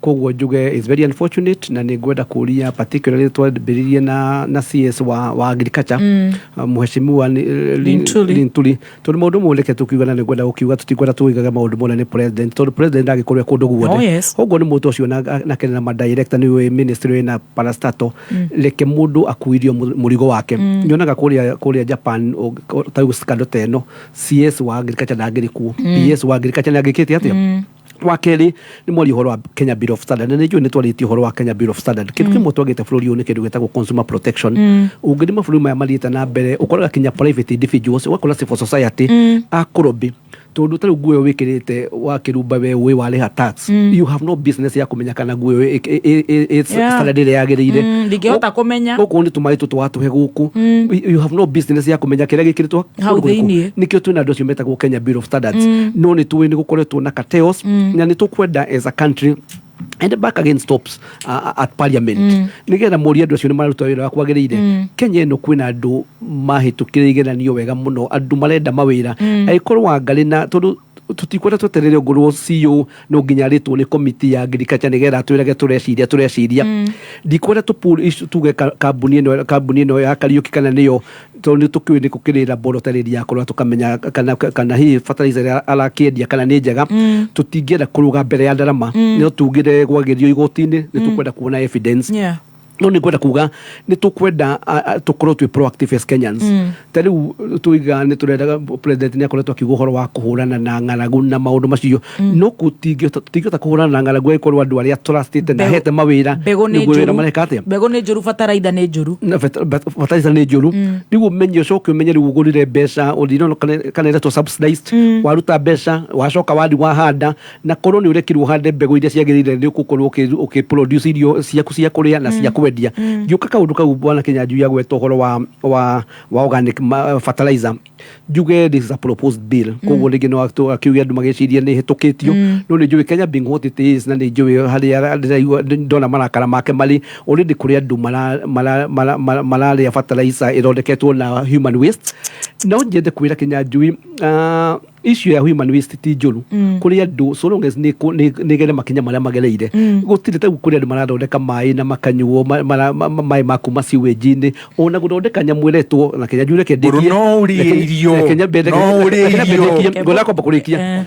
Koguo njuge is very unfortunate, na nĩ ngwenda kũria particularly twambĩrĩrie na CS wa agriculture, mheshimiwa Linturi. Linturi, tondũ maũndũ mamwe reke tũkiuga, na nĩ ngwenda gũkiuga tũtikwenda tũigaga maũndũ mothe nĩ president, tondũ president ndangĩkorwo e kũndũ guothe. Oh, yes. Koguo nĩ mũndũ ũcio na kena ma director nĩ wĩ ministry wĩna parastato, reke mũndũ akuirio mũrigo wake. Nyonaga kũrĩa Japan ta rĩu scandal ta ĩno, CS wa agriculture ndangĩrĩ kuo, PS wa agriculture nĩ angĩkĩte atĩa? Wa kerĩ nĩ mwaria ũhoro wa Kenya Bureau of Standard, na nĩ njũĩ nĩ twarĩtie ũhoro wa Kenya Bureau of Standard. Kĩndũ kĩmwe twagĩte bũrũri ũyũ nĩ kĩndũ gĩtagwo consumer protection. Ũngĩthiĩ mabũrũri maya mathiĩte na mbere, ũkoraga kinya private individuals, ũgakora civil society akũrobĩ, tondũ ta rĩu nguo ĩyo wĩkĩrĩte wa kĩrumba, we ũĩ warĩha tax. You have no business ya kũmenya kana nguo ĩyo standard ĩrĩa yagĩrĩire. Ndingĩhota kũmenya. Okorwo nĩ tũmaĩ tũtũ watũhe gũkũ, you have no business ya kũmenya kĩrĩa gĩkĩrĩtwo hau kũndũ kũrĩkũ. Thĩiniĩ. Nĩkĩo twĩna andũ acio metagwo Kenya Bureau of Standards. No nĩ tũĩ nĩ gũkoretwo na cartels, na nĩ tũkwenda as a country, and the back again stops at parliament, nĩgetha morie andũ acio nĩ mararuta wĩra wa kwagĩrĩire. Kenya ĩno kwĩna andũ mahĩtũkĩre igeranio wega mũno, andũ marenda mawĩra. Angĩkorwo Wangarĩ, na tondũ tũtikwenda tweterere ngorwo CEO no nginya arĩtwo nĩ komiti ya agriculture nĩgetha atwĩrage tũreciria, ndikwenda tũ issue tuge kambuni ĩno ya Kariũki kana nĩyo, tondũ nĩ tũkĩũĩ nĩ kũkĩrĩ laboratory ya kũrora tũkamenya kana hihi fertilizer ĩrĩa arakĩendia kana nĩ njega. Tũtingĩenda kũrũga mbere ya ndarama, no tugire gwagĩrio igoti-inĩ nĩ tũkwenda kuona evidence. No nĩ ngwenda kuga nĩ tũkwenda tũkorwo twĩ proactive as Kenyans. Ta rĩu tuiga nĩ tũrendaga president nĩ akoretwo akiuga ũhoro wa kũhũrana na ng'aragu na maũndũ macio, no tũtingĩhota kũhũrana na ng'aragu angĩkorwo andũ arĩa trustĩte na hete mawĩra mbegũ nĩ nĩguo wĩra njũru. Mareka atĩa? Mbegũ nĩ njũru, bataraitha nĩ njũru. Na fertilizer nĩ njũru. Rĩu ũmenye, ũcoke ũmenye rĩu ũgũrire mbeca ũthire kana ĩretwo subsidized, waruta mbeca, wacoka wathi wahanda, na korwo nĩ ũrekirwo ũhande mbegũ iria ciagĩrĩire, nĩ ũgũkorwo ũkĩ produce irio ciaku cia kũrĩa na cia kwendia. Ngĩũka kaũndũ kau bwana Kĩnyanjui agweta ũhoro wa organic fertilizer, njuge this is a proposed bill. Koguo rĩngĩ no akiuge andũ magĩciria nĩ ĩhĩtũkĩtio, no nĩ njũĩ Kenya being what it is, na nĩ njũĩ harĩa ndĩraigua ndona marakara make marĩ already kũrĩ andũ mararĩa fertilizer ĩthondeketwo na human waste. No nyende kwĩra Kĩnyanjui, issue ya human waste ti njũru kũrĩ andũ, so long as nĩ gere makinya marĩa magereire. Gũtirĩ ta kũrĩ andũ marathondeka maĩ na makanyuo maĩ ma kuma sewage-inĩ, ona gũthondeka nyamũ ĩretwo na Kĩnyanjui reke Mbũrũ ndĩkie. No ũrĩe irio. Reke No ũrĩe reke irio. ndĩkie. Ngwenda kwamba kũrĩkia.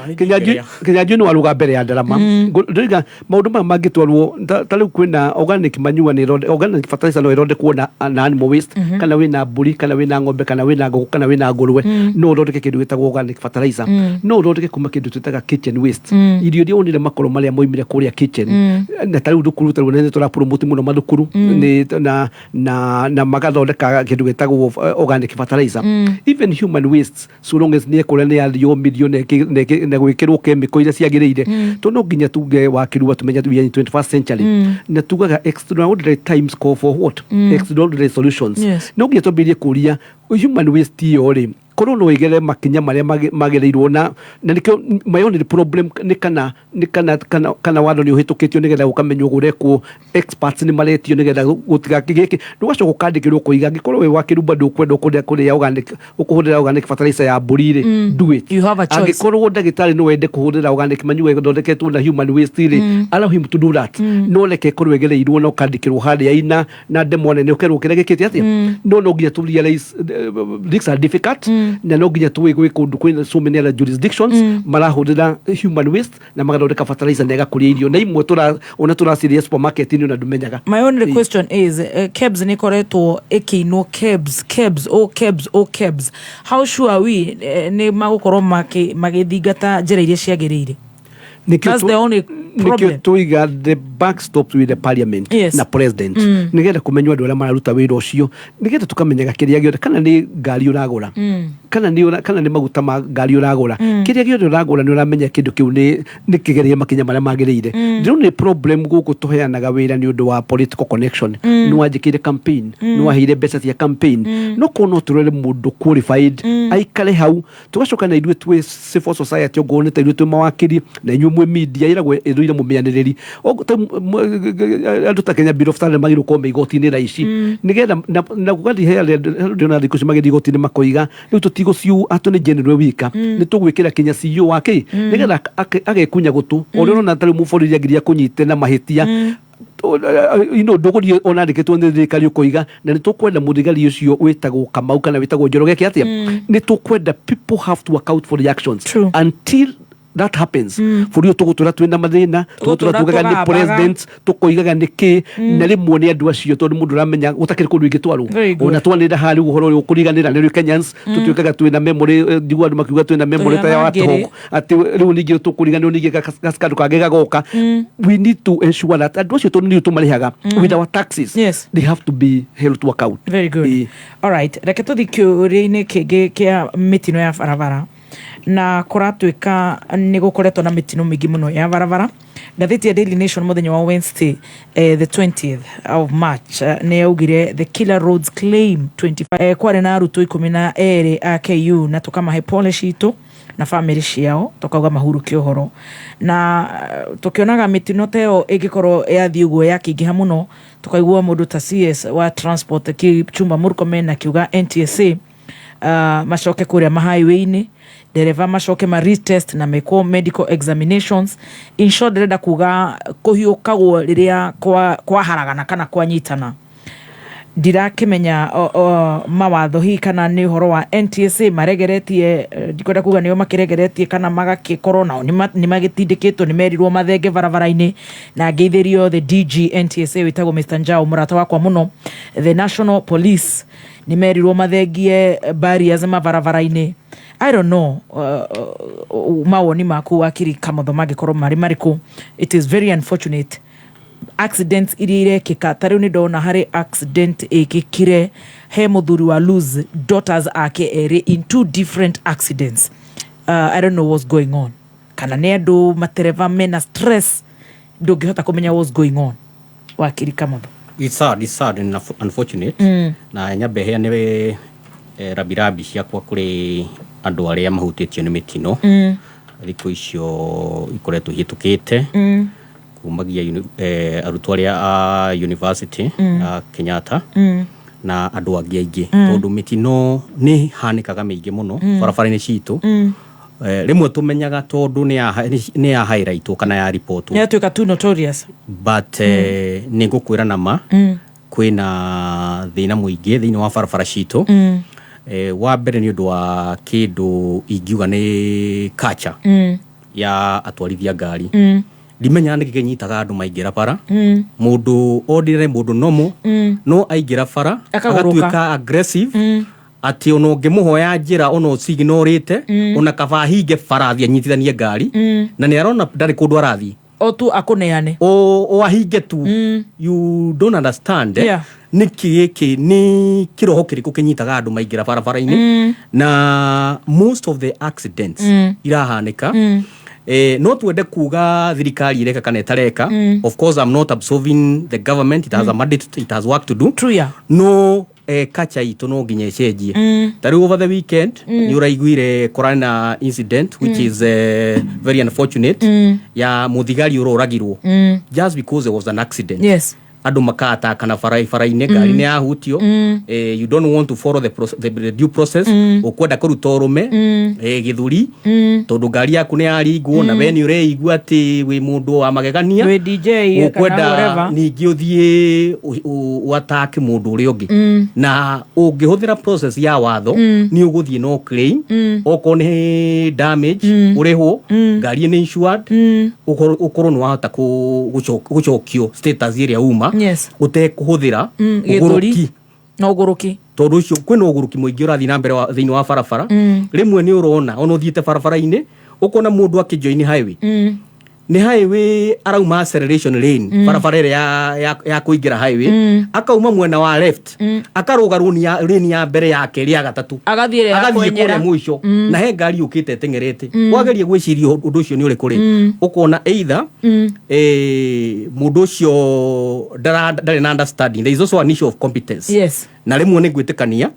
Kĩnyanjui nĩ waruga mbere ya ndarama. Ndĩroiga maũndũ maya mangĩtwarwo ta rĩu kwĩna organic manure, nĩ organic fertilizer no ĩthondekwo na animal waste, kana wĩna mbũri, kana wĩna ng'ombe, kana wĩna ngũkũ, kana wĩna ngũrwe, no ũthondeke kĩndũ gĩtagwo organic fertilizer. No ũthondeke kuma kĩndũ twĩtaga kitchen waste, irio iria wonire makoro marĩa moimire kũrĩa kitchen. Na ta rĩu thukuru, ta rĩu nĩ tũrapromote mũno mathukuru na magathondeka kĩndũ gĩtagwo organic fertilizer. Even human waste, so long as nĩ ekũrĩa nĩ yathiomithio na gwĩkĩrwo chemical iria ciagĩrĩire. To no nginya tuge wakirua tumenye we are in 21st century, na tugaga extraordinary times call for what? Extraordinary solutions. No nginya twambĩrĩrie kũria human waste ĩyo rĩ, korwo no ĩgere makinya marĩa magĩrĩirwo, na nĩkĩo my only problem nĩ kana watho nĩ ũhĩtũkĩtio nĩgetha ũkamenywo gũrekwo experts nĩ maretio nĩgetha gũtigakĩ gĩkĩ ndũgacoka ũkandĩkĩrwo kũiga angĩkorwo wĩ wa kĩrumba ndũkwenda ũkũrĩa kũrĩa organic, ũkũhũthĩra organic fertilizer ya mbũri rĩ, do it. You have a choice. Angĩkorwo ndagĩtarĩ no wende kũhũthĩra organic manure ĩthondeketwo na human waste rĩ, allow him to do that, no reke ĩkorwo ĩgereirwo na ũkandĩkĩrwo harĩa ina na ndemwa nene ũkerwo kĩrĩa gĩkĩte atĩa. No nginya tu realize things are difficult, na no nginya tũĩ gwĩ kũndũ kwĩna so many other jurisdictions marahũthĩra human waste na magathondeka fertilizer na ĩgakũria irio, na imwe tũra ona tũraciria supermarket-inĩ ona ndũmenyaga. My only question is, KEBS nä koretwo ĩkĩinwo KEBS, KEBS, o KEBS, o KEBS, how sure are we nä magåkorwo magĩthingata njĩra iria ciagĩrĩire? That's the only Nĩkĩo problem. Tũiga the buck stops with the parliament na president, nĩgetha kũmenywo andũ arĩa mararuta wĩra ũcio, nĩgetha tũkamenyaga kĩrĩa gĩothe, kana nĩ ngari ũragũra, kana nĩ maguta ma ngari ũragũra, kĩrĩa gĩothe ũragũra nĩ ũramenya kĩndũ kĩu nĩ kĩgereire makinya marĩa magĩrĩire. Ndĩrona problem gũkũ tũheanaga wĩra nĩ ũndũ wa political connection. Nĩ wanjĩkĩire campaign, nĩ waheire mbeca cia campaign, no korwo no tũrore mũndũ qualified aikare hau, tũgacoka na ithuĩ twĩ civil society, ongorwo nĩ ta ithuĩ twĩ mawakiri na inyuĩ mwĩ media ĩragwo ĩthũire mũmĩanĩrĩri. Andũ ta Kenya Bureau of Standards magĩrĩirwo gũkorwo me igoti-inĩ thaa ici, nĩgetha na gũgathiĩ he arĩa ndĩrona thikũ ici magĩthiĩ igoti-inĩ makoiga rĩu tũtigũciu atĩ nĩ general wika, nĩ tũgwĩkĩra kinya CEO wa kĩ, nĩgetha agekunya gũtũ ũrĩa ũrona ta rĩu mũborithi angiria kũnyite na mahĩtia ndũgũthiĩ ona andĩkĩtwo nĩ thirikari ũkoiga na nĩ tũkwenda mũthigari ũcio wĩtagwo Kamau kana wĩtagwo Njoroge eke atĩa. Nĩ tũkwenda people have to account for the actions. Until that happens, bũrũri ũyũ tũgũtũra twĩna mathĩna, tũgũtũra Tũgũtũra tugaga nĩ tũgambaga. president, tũkoigaga nĩ kĩ, na rĩmwe nĩ andũ acio, tondũ mũndũ ũramenya gũtakĩrĩ kũndũ ingĩtwarwo. Very good. Ona twanĩrĩra harĩa ũguo ũhoro ũrĩa ũkũriganĩra nĩ rĩu Kenyans tũtuĩkaga twĩna memory, njiguaga andũ makiuga twĩna memory ta ya Tũrĩ a warthog, atĩ rĩu ningĩ tũkũriganĩrwo, ningĩ gaskandũ kangĩ gagoka. We need to ensure that andũ acio, tondũ nĩ tũmarĩhaga with our taxes, they have to be held to account. Very good. Alright, reke tũthi kĩũria-inĩ kĩngĩ kĩa mĩtino ya barabara, na kũratuĩka nĩ gũkoretwo na mĩtino mĩingĩ mũno ya barabara. Ngathĩti ya Daily Nation mũthenya wa Wednesday, the 20th of March, nĩ yaugire "The killer roads claim 25". Kwarĩ na arutwo 12 a KU, na tũkamahe pole citũ na bamĩrĩ ciao, tũkauga mahurũke ũhoro. Na tũkĩonaga mĩtino ta ĩyo ĩngĩkorwo yathiĩ ũguo yakĩingĩha mũno, tũkaigua mũndũ ta CS wa transport Kipchumba Murkomen akiuga NTSA macoke kũrĩa mahighway-inĩ, ndereba macoke ma retest na mekwo medical examinations. In short, ndĩrenda kuga kũhiũkagwo rĩrĩa kwaharagana kana kwanyitana. Ndirakĩmenya mawatho hihi kana nĩ ũhoro wa NTSA maregeretie, ndikwenda kuga nĩo makĩregeretie kana magakĩkorwo nao nĩ magĩtindĩkĩtwo, nĩ merirwo mathenge barabara-inĩ. Na ngeithĩrio the DG NTSA wĩtagwo Mr Njau, mũrata wakwa mũno. The National Police nĩ merirwo mathengie barriers mabarabara-inĩ. I don't know mawoni maku, wakiri Kamotho, mangĩkorwo marĩ marĩkũ. It is very unfortunate, accidents iria irekĩka. Ta rĩu nĩ ndona harĩ accident ĩkĩkire, he mũthuri wa lose daughters ake erĩ in two different accidents. I don't know what's going on, kana nĩ andũ matereba mena stress, ndũngĩhota kũmenya what's going on, wakiri Kamotho. It's sad, it's sad and unfortunate. Na nyambe heane rabirabi ciakwa kũrĩ andũ arĩa mahutĩtio nĩ mĩtino thikũ icio ikoretwo ihĩtũkĩte, kumagia arutwo arĩa a university a Kenyatta na andũ angĩ aingĩ, tondũ mĩtino nĩ hanĩkaga mĩingĩ mũno barabara-inĩ citũ. Rĩmwe tũmenyaga tondũ nĩ ya highlightwo kana ya ripotwo. Nĩ yatuĩka too notorious. But nĩ ngũkwĩra na ma kwĩna thĩna mũingĩ thĩinĩ wa barabara citũ. Wa mbere nĩ ũndũ wa kĩndũ ingiuga nĩ culture ya atwarithia ngari. Ndimenyaga nĩkĩ kĩnyitaga andũ maingĩra bara. Mũndũ ordinary, mũndũ normal, no aingĩra bara Akagũrũka. Agatuĩka aggressive, atĩ ona ũngĩmũhoya njĩra, ona ũcignorĩte, ona kaba ahinge bara athiĩ anyitithanie ngari, na nĩ arona ndarĩ kũndũ arathiĩ. O tu akũneane. O ahinge tu. You don't understand, eh? Nĩkĩ gĩkĩ, nĩ kĩroho kĩrĩkũ kĩnyitaga andũ maingĩra barabara-inĩ? Na most of the accidents irahanĩka, no twende kuga thirikari ireka kana ĩtareka. Of course I'm not absolving the government. It has a mandate, it has work to do. True, yeah. No culture itũ no nginya ĩcenjie. Ta rĩu over the weekend nĩ ũraiguire kũrarĩ na incident which is very unfortunate, ya mũthigari ũroragirwo just because there was an accident. Andũ makatakana barabara-inĩ, ngari nĩ yahutio. You don't want to follow the due process. Ũkwenda kũruta ũrũme gĩthũri tondũ ngari yaku nĩ yaringwo, na we nĩ ũreigua atĩ wĩ mũndũ wa magegania. Wĩ DJ kana ũkwenda whatever. Ningĩ ũthiĩ ũatake mũndũ ũrĩa ũngĩ. Na ũngĩhũthĩra process ya watho, nĩ ũgũthiĩ no claim. Okorwo nĩ damage, ũrĩhwo. Ngari nĩ insured. Ũkorwo nĩ wahota gũcokio status ĩrĩa uma ũtekũhũthĩra Gĩthũri. ũgũrũki. Na ũgũrũki. Tondũ ũcio kwĩna ũgũrũki mũingĩ ũrathiĩ na mbere thĩinĩ wa barabara. Rĩmwe nĩ ũrona ona ũthiĩte barabara-inĩ, ũkona mũndũ akĩjoin highway, nĩ highway arauma acceleration lane, barabara ĩrĩa ya kũingĩra highway, akauma mwena wa left, akarũga lane ya mbere ya kerĩ, ya gatatũ. Agathiĩ ĩrĩa ya Agathiĩ kwenyera. kũrĩa mũico, na he ngari yũkĩte ĩteng'erete. Wageria gwĩciria ũndũ ũcio nĩ ũrĩkũ rĩ, ũkona either mũndũ ũcio ndarĩ na understanding. There is also an issue of competence. Na rĩmwe nĩ ngwĩtĩkania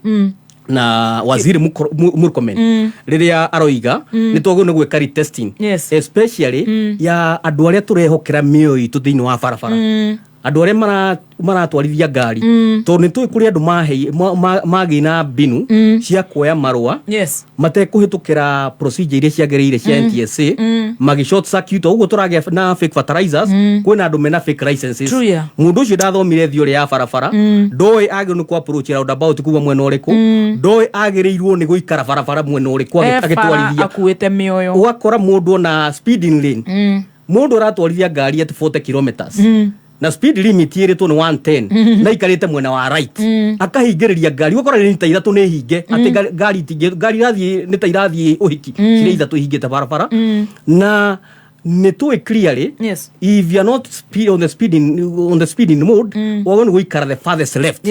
na waziri Murkomen rĩrĩa aroiga nĩ twagĩrĩirwo nĩ gwĩka retesting, especially ya andũ arĩa tũrehokera mĩoyo itũ thĩinĩ wa barabara. Andũ arĩa maratwarithia ngari, tondũ nĩ tũĩ kũrĩ andũ magĩ na mbinu cia kuoya marũa matekũhĩtũkĩra procedure iria ciagĩrĩire cia NTSA, magĩ short circuit ũguo tũragĩa na fake fertilizers. Kwĩna andũ mena fake licenses. True, yeah. Mũndũ ũcio ndathomire theory ya barabara, ndoĩ agĩrĩirwo nĩ kũ approach roundabout kuma mwena ũrĩkũ, ndoĩ agĩrĩirwo nĩ gũikara barabara mwena ũrĩkũ E bara agĩtwarithia. Akuĩte mĩoyo. Ũgakora mũndũ ona speeding lane, mũndũ aratwarithia ngari at 40 kilometers na speed limit ĩrĩtwo nĩ 110, na ikarĩte mwena wa right, akahingĩrĩria ngari, ũgakora nĩ ta ithatũ nĩ hinge, atĩ ngari irathiĩ nĩ ta irathiĩ ũhiki, cirĩ ithatũ ihingĩte barabara. Na nĩ tũĩ clearly, if you are not speed, on the speeding mode, wagwo nĩ gũikara the farthest left.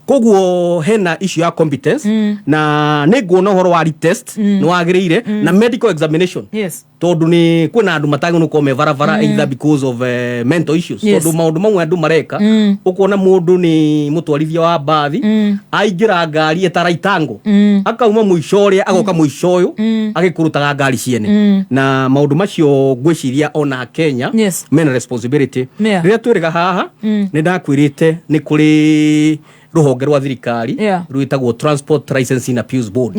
Koguo hena issue ya competence, na nĩ nguona ũhoro wa retest nĩ wagĩrĩire, na medical examination, tondũ nĩ kwĩna andũ matagĩrĩirwo gũkorwo me barabara, either because of mental issues, tondũ maũndũ mamwe andũ mareka, ũkona mũndũ nĩ mũtwarithia wa mbathi, aingĩra ngari etaraitango, akauma mũico ũrĩa agoka mũico ũyũ, agĩkũrũtaga ngari ciene. Na maũndũ macio ngwĩciria ona Kenya mena responsibility. Rĩrĩa twĩrĩga haha, nĩ ndakwĩrĩte nĩ kũrĩ rũhonge rwa thirikari rwĩtagwo Transport Licensing Appeals Board,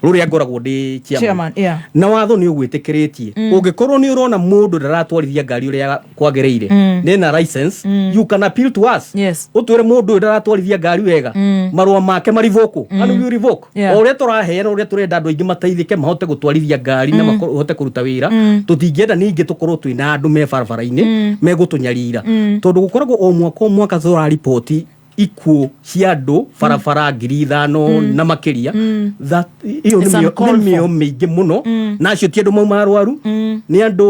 rũrĩa ngoragwo ndĩ chairman. Chairman, yeah. Na watho nĩ ũgwĩtĩkĩrĩtie, ũngĩkorwo nĩ ũrona mũndũ ndaratwarithia ngari ũrĩa kwagĩrĩire, nĩna license, you can appeal to us, ũtwĩre mũndũ ũyũ ndaratwarithia ngari wega, marũa make marivokwo, and we will revoke. O ũrĩa tũraheana, ũrĩa tũrenda andũ aingĩ mateithĩke mahote gũtwarithia ngari na mahote kũruta wĩra. Tũtingĩenda ningĩ tũkorwo twĩna andũ me barabara-inĩ megũtũnyarira, tondũ gũkoragwo o mwaka o mwaka tũrariboti ikuũ cia andũ barabara 5,000 na makĩria. Ĩyo It's nĩ uncalled mĩoyo for. mĩingĩ mũno, na acio ti andũ mauma arwaru, nĩ andũ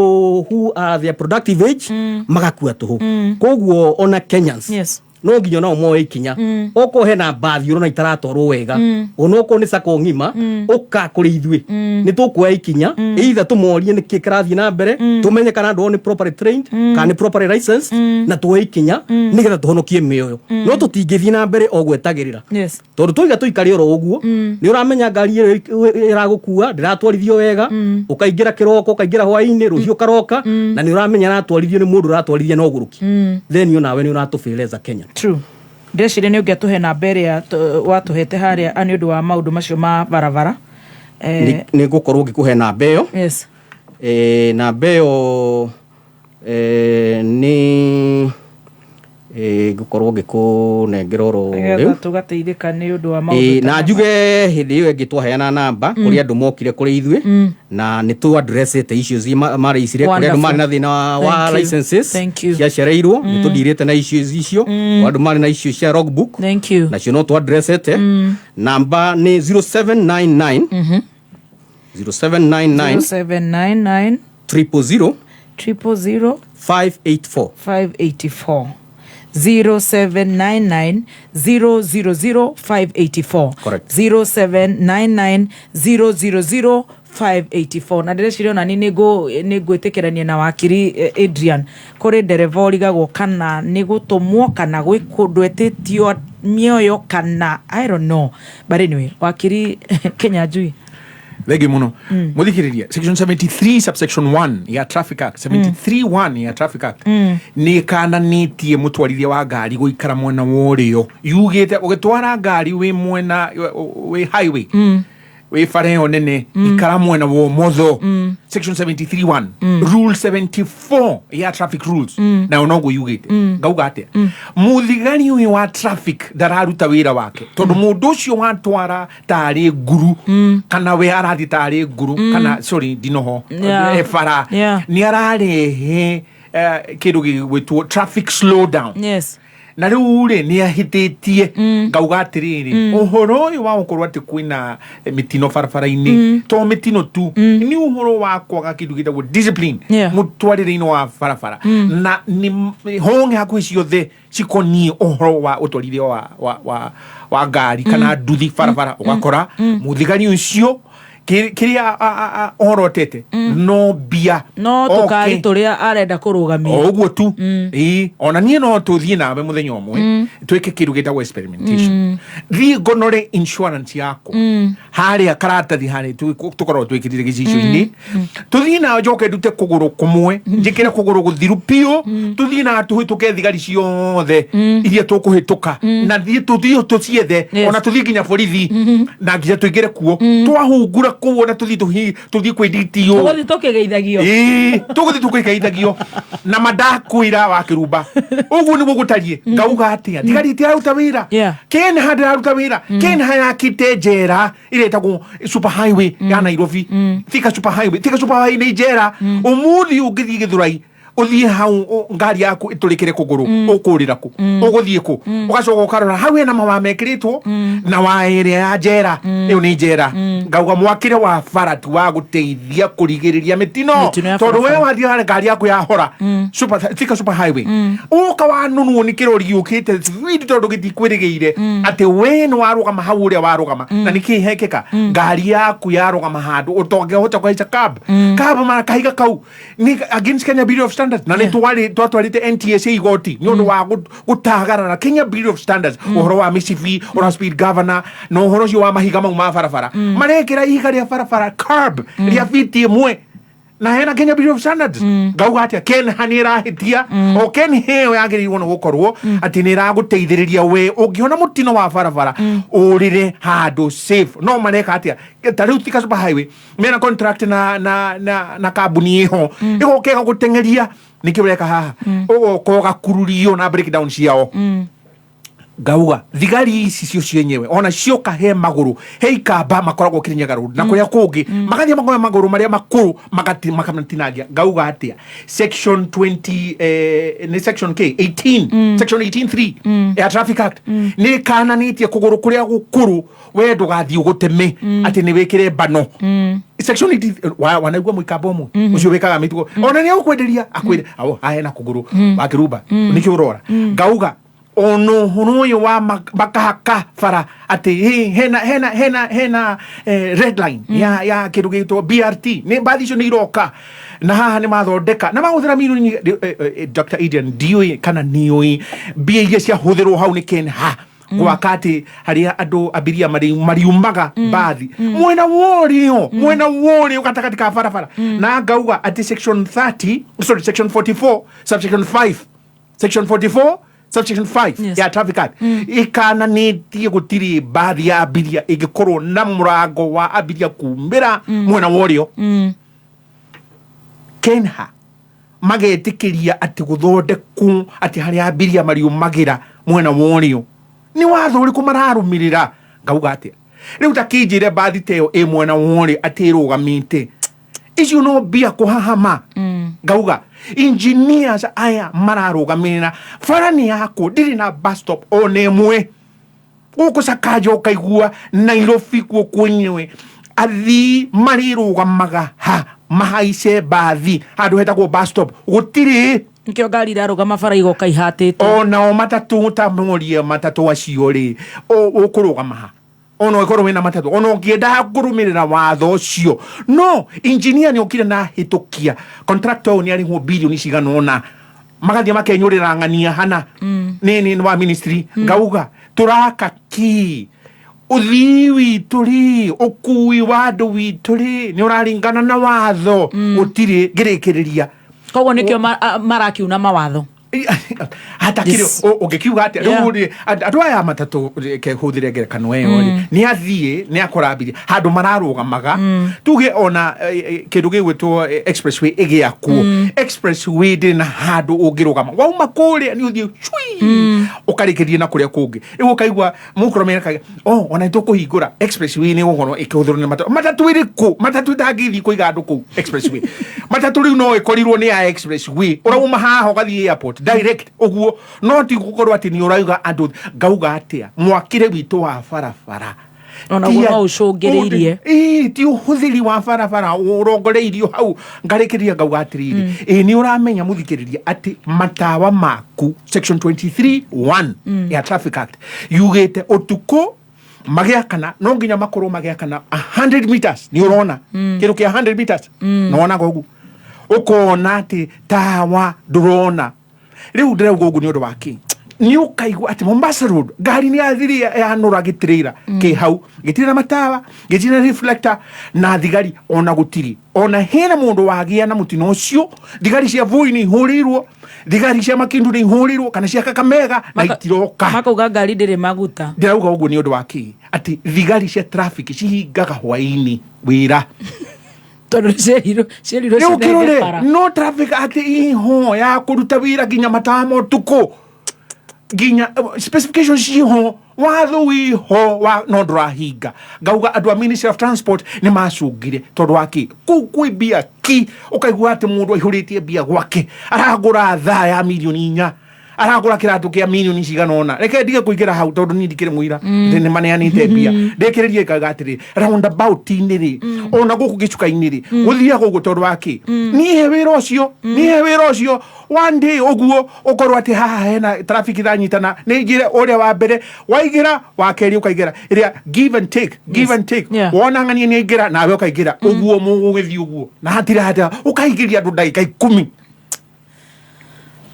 who are their productive age, magakua tũhũ. Koguo ona Kenyans no nginya nao moe ikinya. Okorwo hena mbathi ũrona itaratwarwo wega, onokorwo nĩ sacco ng'ima, ũka kũrĩ ithuĩ, nĩ tũkuoya ikinya, either tũmorie nĩkĩ kĩrathiĩ na mbere, tũmenye kana andũ ao nĩ properly trained kana nĩ properly licensed, na tuoe ikinya nĩgetha tũhonokie mĩoyo. No tũtingĩthiĩ na mbere o gwetagĩrĩra, tondũ tũiga tũikare oro ũguo, nĩ ũramenya ngari ĩyo ĩragũkua ndĩratwarithio wega, ũkaingĩra kĩroko, ũkaingĩra hwaĩ-inĩ, rũciũ ũkaroka, na nĩ ũramenya aratwarithio nĩ mũndũ ũratwarithia na ũgũrũki, then onawe nĩ ũratũbĩreza Kenya. True. Ndĩreciria nĩ ũngĩatũhe namba ĩrĩa watũhete harĩa nĩ ũndũ wa maũndũ macio ma barabara. Nĩ ngũkorwo ngĩkũhe namba ĩyo. Namba ĩyo nĩ ngũkorwo ngĩkũnengera oro Nĩgetha rĩu. tũgateithĩka nĩ ũndũ wa maũndũ ta Na maya. njuge hĩndĩ ĩyo ĩngĩ twaheana namba, kũrĩ andũ mokire kũrĩ ithuĩ, na nĩ tũ addressĩte issues marĩicire, kũrĩ andũ Wonderful. marĩ na thĩna wa Thank you. licenses Thank you. ciacereirwo, nĩ tũndirĩte na issues icio. Andũ marĩ na issues cia logbook. Thank you. Nacio no tũ addressĩte. Namba nĩ 0799 0799 0799 000 000 584. 584, 0799 000 584. Correct. 0799 000 584. Na ndĩreciria ona ni nĩ ngwĩtĩkĩrania na wakiri Adrian, kũrĩ ndereba ũrigagwo kana nĩ gũtũmwo kana gwĩ kũndũ etĩtio mĩoyo kana I don't know, but anyway, wakiri Kenyanjui. Thengi muno, muthikiriria. Section 73 subsection 1 ya Traffic Act, 73 1 ya Traffic Act, nä kananä mũtwarithia wa ngari gũikara mwena wa ũrĩo. Yugĩte ũgĩtwara ngari wĩ mwena wĩ highway, wĩ bara ĩyo nene, ikara mwena wa ũmotho. Section 73 1. Rule 74 ya traffic rules nayo noguo yugĩte. Ngauga atĩa? Mũthigari ũyũ wa traffic ndararuta wĩra wake, tondũ mũndũ ũcio watwara tarĩ nguru, kana we arathiĩ tarĩ nguru, kana sorry, ndinoho. E bara nĩ ararehe kĩndũ gĩgwĩtwo traffic slowdown. Na rĩu rĩ, nĩ ahĩtĩtie. Ngauga atĩrĩrĩ, ũhoro ũyũ wa gũkorwo atĩ kwĩna mĩtino barabara-inĩ, to mĩtino tu, nĩ ũhoro wa kwaga kĩndũ gĩtagwo discipline mũtwarĩre-inĩ wa barabara, na nĩ honge hakuhĩ ciothe cikoniĩ ũhoro wa ũtwarithia wa ngari kana nduthi barabara. Ũgakora mũthigari ũcio Kiria orotete no mbia. No tũkari tũrĩa arenda kũrũgamia. O ũguo tu. Ĩĩ, ona niĩ no tũthiĩ nawe mũthenya ũmwe twĩke kĩndũ gĩtagwo experimentation. Thiĩ ngonore insurance yakwa harĩa karatathi harĩa tũkoragwo twĩkĩrire gĩcicio-inĩ, tũthiĩ nawe, njoke ndute kũgũrũ kũmwe, njĩkĩre kũgũrũ gũthiru biũ, tũthiĩ na tũhĩtũke thigari ciothe iria tũkũhĩtũka, na thiĩ tũthiĩ tũciethe, ona tũthiĩ nginya borithi na nginya tũingĩre kuo, twahungura kũu, ona tũthiĩ tũthiĩ kwĩ DTO. Tũgũthiĩ tũkĩgeithagio. Ĩĩ, tũgũthiĩ tũkĩgeithagio na mandakwĩra wa kĩrumba ũguo nĩguo gũtariĩ. Ngauga atĩa, thigari itiraruta wĩra. KENHA ndĩraruta wĩra. KENHA yakĩte njera ĩrĩa ĩtagwo super highway ya Nairobi, Thika super highway. Thika super highway nĩ njera. Ũmũthĩ ũngĩthiĩ Gĩthũrai, ũthiĩ hau, ngari yaku ĩtũrĩkĩre kũgũrũ, ũkũrĩra kũ? Ũgũthiĩ kũ? Ũgacoka ũkarora hau hena mawaya mekĩrĩtwo na waya ĩrĩa ya njera. Ĩyo nĩ njera. Ngauga mwakĩre wa bara ti wa gũteithia kũrigĩrĩria mĩtino. Mĩtino ya Tondũ we barabara. wathiĩ harĩa ngari yaku yahora Thika super highway, ũka wanunwo nĩ kĩrori gĩũkĩte speed, tondũ gĩtikwĩrĩgĩire atĩ we nĩ warũgama hau ũrĩa warũgama. Na nĩkĩ hekĩka? Ngari yaku yarũgama handũ ũtongĩhota kũhaica cab cab mara kahiga kau nĩ against Kenya Bureau of Standards, na nĩ twatwarĩte NTSA igoti nĩ ũndũ wa gũtagarara Kenya Bureau of Standards, ũhoro wa mĩcibi, ũhoro wa speed governor, na ũhoro ũcio wa mahiga mau ma barabara. Marekĩra ihiga rĩa barabara curb rĩa fiti 1 na hena Kenya Bureau of Standards. Ngauga atĩa, KENHA nĩ ĩrahĩtia. O KENHA ĩyo yagĩrĩirwo nĩ gũkorwo atĩ nĩ ĩragũteithĩrĩria we ũngĩona mũtino wa barabara ũrĩre handũ safe. No mareka atĩa? Ta rĩu Thika super highway mena contract na kambuni ĩho, ĩgoka ĩgagũteng'eria. Nĩkĩ ũreka haha? Ũgoka ũgakururio na breakdown ciao. Ngauga thigari ici cio cienyewe ona cioka he magũrũ, he ikamba makoragwo Kirinyaga Road na kũrĩa kũngĩ, magathiĩ makoya magũrũ marĩa makũrũ makamatinangia. Ngauga atĩa, section 20, nĩ section K 18, section 18.3 ya Traffic Act nĩ kananĩtie kũgũrũ kũrĩa gũkũrũ we ndũgathiĩ ũgũteme atĩ nĩ wĩkĩre bano. Section 18 wanaigua mũikamba ũmwe ũcio wĩkaga mĩtugo, ona nĩ agũkwenderia akwĩre awo haha hena kũgũrũ wa kĩrumba, nĩkĩo ũrora. Ngauga ona ũhoro ũyũ wa makahaka bara atĩ hena red line ya kĩndũ gĩgĩtwo BRT, nĩ mbathi icio nĩ iroka na haha nĩ mathondeka na mahũthĩra milioni nyingĩ. Dr. Adrian, ndiũĩ kana nĩũĩ mbia iria ciahũthĩrwo hau nĩ KENHA gwaka atĩ harĩa andũ abiria mariumaga mbathi mwena wa ũrĩo, mwena wa ũrĩo gatagatĩ ka barabara. Na ngauga atĩ section 30, sorry, section 44 subsection 5, section 44 subsection 5 ya Traffic Act ikananĩtie gũtirĩ mbathi ya abiria ĩngĩkorwo na mũrango wa abiria kumĩra mwena wa ũrĩo. KENHA magetĩkĩria atĩ gũthondekwo atĩ harĩa abiria mariumagĩra mwena wa ũrĩo. Nĩ watho ũrĩkũ mararũmĩrĩra? Ngauga atĩa, rĩu ta kĩnjĩre mbathi ta ĩyo ĩ mwena wa ũrĩo atĩ ĩrũgamĩte, icio no mbia kũhahama. Ngauga engineers aya mararũgamĩrĩra bara nĩ yakwo, ndirĩ na bus stop ona ĩmwe gũkũ. Sakaja ũkaigua Nairobi kuo kwenyewe athii marĩrũgamaga ha mahaice mbathi handũ hetagwo bus stop gũtirĩ. Nikio ngari irarũgama bara igoka ihatĩtwo. Onao matatũ, ta morie matatũ acio rĩ, ũkũrũgama ha ona ũkorwo wĩna matatũ, ona ũngĩenda kũrũmĩrĩra watho ũcio? No engineer nĩ okire na hĩtũkia contractor ũyũ, nĩ arĩhwo bilioni cigana ũna, magathiĩ makenyũrĩra ng'ania hana nĩ wa ministry. Ngauga tũraka ki ũthii witũ rĩ, ũkui wa andũ witũ rĩ, nĩ ũraringana na watho? Gũtirĩ. Ngĩrĩkĩrĩria, Koguo nikio marakiuna mawatho. Hatakĩrĩ ũngĩkiuga atĩa rĩu rĩ, andũ aya matatũ, reke hũthĩre ngerekano ĩyo rĩ, nĩ athiĩ nĩ akora abiria handũ mararũgamaga, tuge ona kĩndũ gĩgwĩtwo expressway ĩgĩakwo, expressway ndĩrĩ na handũ ũngĩrũgama. Wauma kũrĩa nĩ ũthiĩ cui ũkarĩkĩria na kũrĩa kũngĩ. Rĩu ũkaigua mũkũro merekaga oh, ona nĩtũkũhingũra expressway, nĩ gũkorwo ĩkĩhũthĩrwo nĩ matatũ. Matatũ ĩrĩkũ? Matatũ ĩtangĩthiĩ kũiga andũ kũu expressway. Matatũ rĩu no ĩkorirwo nĩ ya expressway, ũrauma haha ũgathiĩ airport direct ũguo, no ti gũkorwo atĩ nĩ ũrauga andũ. Ngauga atĩa, mwakĩre witũ wa barabara Onaguo no ũcũngĩrĩirie. Ĩĩ, ti ũhũthĩri wa barabara ũrongoreirio hau. Ngarĩkĩrĩria ngauga atĩrĩrĩ, ĩĩ nĩ ũramenya mũthikĩrĩria atĩ matawa maku, section 23 1 ya Traffic Act yugĩte ũtukũ Magĩakana no nginya makorwo magĩakana 100 meters, nĩ ũrona kĩndũ kĩa 100 meters, na wonaga ũguo ũkona atĩ tawa ndũrona. Rĩu ndĩrauga ũguo nĩ ũndũ wa kĩ? Nĩ ũkaigua atĩ Mombasa Road ngari nĩ yathiri yanũra gĩtirĩra kĩ hau, gĩtirĩ na matawa, gĩtirĩ na reflector, na thigari ona gũtirĩ. Ona hena mũndũ wagĩa na mũtino ũcio, thigari cia Voi nĩ ihũrĩirwo, thigari cia Makindu nĩ ihũrĩirwo, kana cia Kakamega, na itiroka. Makauga ngari ndĩrĩ maguta. Ndĩrauga ũguo nĩ ũndũ wa kĩ? Atĩ thigari cia traffic cihingaga hwaĩ-inĩ wĩra. Tondũ ciĩrirwo rĩu cinenge kĩrore bara. No traffic atĩ iho ya kũruta wĩra nginya mataa ma ũtukũ, nginya specifications ciho, watho wiho wa no ndũrahinga. Ngauga andũ a Ministry of Transport nĩ macungire tondũ wa kĩ? Kũu kwĩ mbia ki. Ũkaigua atĩ mũndũ aihũrĩtie mbia gwake, aragũra thaa ya mirioni 4, aragũra kĩratũ kĩa mirioni cigana ũna. Reke ndige kũingĩra hau tondũ niĩ ndikĩrĩ mũira atĩ nĩ maneanĩte mbia. Ndĩkĩrĩrie ikaga atĩrĩ, roundabout-inĩ rĩ, ona gũkũ gĩcuka-inĩ rĩ, gũthiaga ũguo tondũ wa kĩ? Niĩ wĩra ũcio, niĩ wĩra ũcio one day ũguo ũkorwo atĩ haha hena traffic iranyitana, nĩ njĩre ũrĩa wa mbere waingĩra, wa kerĩ ũkaingĩra, ĩrĩa give and take, give and take. Wona ng'ania nĩ aingĩra, nawe ũkaingĩra, ũguo mũgũgĩthiĩ ũguo na hatirĩ hatia ũkaingĩria andũ ndagĩka 10.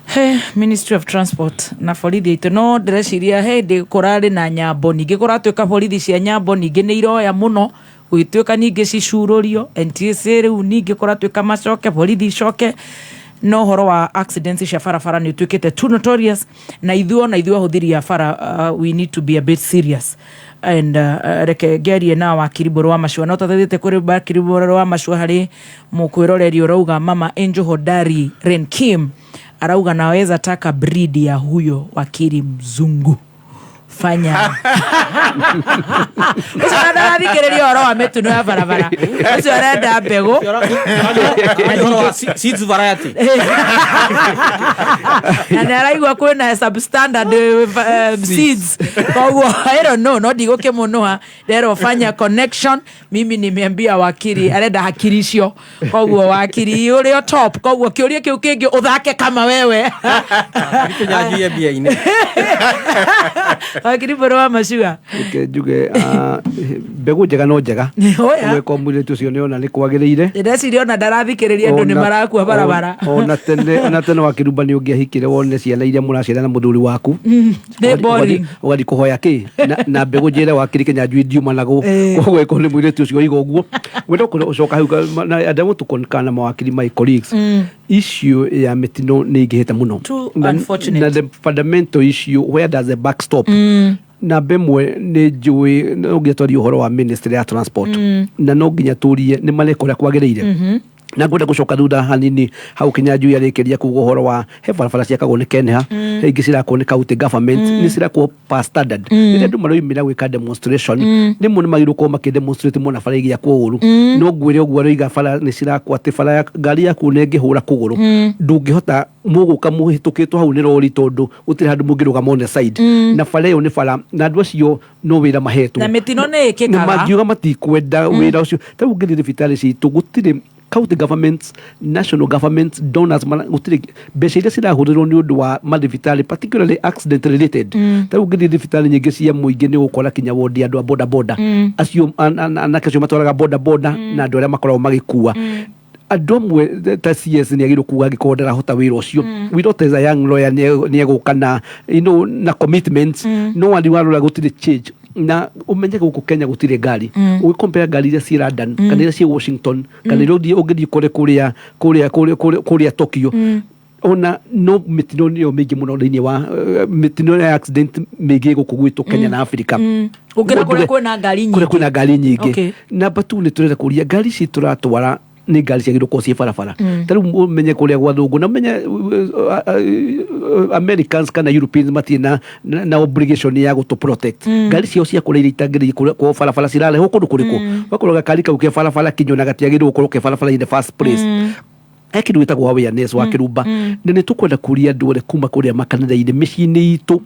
He Ministry of Transport na borithi aitũ, no ndĩreciria hĩndĩ kũrarĩ na nyambo, ningĩ kũratuĩka borithi cia nyambo ningĩ nĩ iroya mũno gũgĩtuĩka ningĩ cicurũrio NTSA, rĩu ningĩ kũratuĩka macoke borithi icoke, no ũhoro wa accidents cia barabara nĩ ũtuĩkĩte too notorious, na ithuĩ ona ithuĩ ahũthĩri a bara, we need to be a bit serious. And reke ngerie na wakiri Mbũrũ wa Macua, no tathathiĩte kũrĩ wakiri Mbũrũ wa Macua harĩ mũkwĩroreri ũrauga Mama Angel Hodari Renkim arauga naweza taka breed ya huyo wakiri mzungu fanya ũcio ndarathikĩrĩria ũhoro wa mĩtino ya barabara, ũcio arenda mbegũ. Ũhoro wa seeds variety. Na nĩ araigua kwĩna substandard seeds, koguo I don't know, no ndigũkĩmũnũa nderwo fanya connection. Mimi nimeambia wakiri arenda hakiri icio, koguo wakiri ũrĩ o top, koguo kĩũria kĩu kĩngĩ ũthake kama wewe. Kinyanjui mbia-inĩ. Wakiri Mbũrũ wa Macua. Reke njuge, mbegũ njega no njega. Oya. Gwĩka mũirĩtu ũcio nĩona nĩ kwagĩrĩire. Ndĩreciria ona ndarathikĩrĩria, andũ nĩ marakua barabara. Ona tene wakĩrumba nĩ ũngĩahikire wone ciana iria mũraciara na mũthuri waku. Nĩ boring. Ũgathiĩ kũhoya kĩ na mbegũ njĩre wakiri Kĩnyanjui ndiumanagwo. Koguo ĩkorwo nĩ mũirĩtu ũcio oiga ũguo wenda ũcoka hau na I want to concur na mawakiri, my colleagues. Issue ya mĩtino nĩ ingĩhĩte mũno. Too unfortunate. Na the fundamental issue, where does the buck stop? Namba ĩmwe, nĩ njũĩ no nginya twarie ũhoro wa Ministry ya Transport, na no nginya tũrie nĩ mareka ũrĩa kwagĩrĩire. Na ngwenda gũcoka thutha hanini hau Kinyanjui arĩkĩria kuga ũhoro wa he barabara ciakagwo nĩ KENHA, he ingĩ cirakwo nĩ county government, nĩ cirakwo per standard. Rĩrĩa andũ maroimĩra gwĩka demonstration, rĩmwe nĩ magĩrĩirwo gũkorwo makĩ demonstrate mona bara igĩakwo ũru. No ngwĩre ũguo aroiga bara nĩ cirakwo atĩ bara ya ngari yaku nĩ ĩngĩhũra kũgũrũ, ndũngĩhota mũgũka mũhĩtũkĩtwo hau nĩ rori tondũ gũtirĩ handũ mũngĩrũgama on the side. Na bara ĩyo nĩ bara na andũ acio no wĩra mahetwo. Na mĩtino nĩ ĩkĩkaga. Na mangiuga matikwenda wĩra ũcio. Ta rĩu ũngĩthiĩ thibitarĩ citũ, gũtirĩ county governments, national governments, donors, gũtirĩ mbeca iria cirahũthĩrwo nĩ ũndũ wa mathibitarĩ, particularly accident related. Ta rĩu ũngĩthiĩ thibitarĩ nyingĩ cia mũingĩ, nĩ ũgũkora kinya wondi andũ a boda boda, acio anake acio matwaraga boda boda na andũ arĩa makoragwo magĩkua andũ amwe ta CS nĩ agĩrĩirwo kuga angĩkorwo ndarahota wĩra ũcio. We not as a young lawyer nĩ egũka na na commitments, no wani warora gũtirĩ change. Na ũmenye gũkũ Kenya gũtirĩ ngari. Ũgĩcompare ngari iria ciĩ London kana iria ciĩ Washington kana iria ũngĩthiĩ ũkore kũrĩa Tokyo, ona no mĩtino nĩyo mĩingĩ mũno thĩinĩ wa mĩtino ya accident mĩingĩ gũkũ gwitũ Kenya na Africa. Gũkĩra kũrĩa kwĩna ngari kũrĩa nyingĩ. Kwĩna ngari nyingĩ. Namba tu nĩ tũrenda kũria ngari ici tũratwara nĩ ngari ciagĩrĩirwo gũkorwo ciĩ barabara. Ta rĩu ũmenye kũrĩa gwa thũngũ na ũmenye Americans kana Europeans matirĩ na obligation ya gũtũ protect. Ngari ciao cia kũrĩa iria itangĩrĩire kũrĩa barabara cirarehwo kũndũ kũrĩkũ, ũgakora gakari kau ke barabara kinya na gatiagĩrĩirwo gũkorwo ke barabara in the first place. He kĩndũ gĩtagwo awareness wa kĩrumba, na nĩ tũkwenda kũria andũ othe kuma kũrĩa makanitha-inĩ, mĩciĩ-inĩ itũ,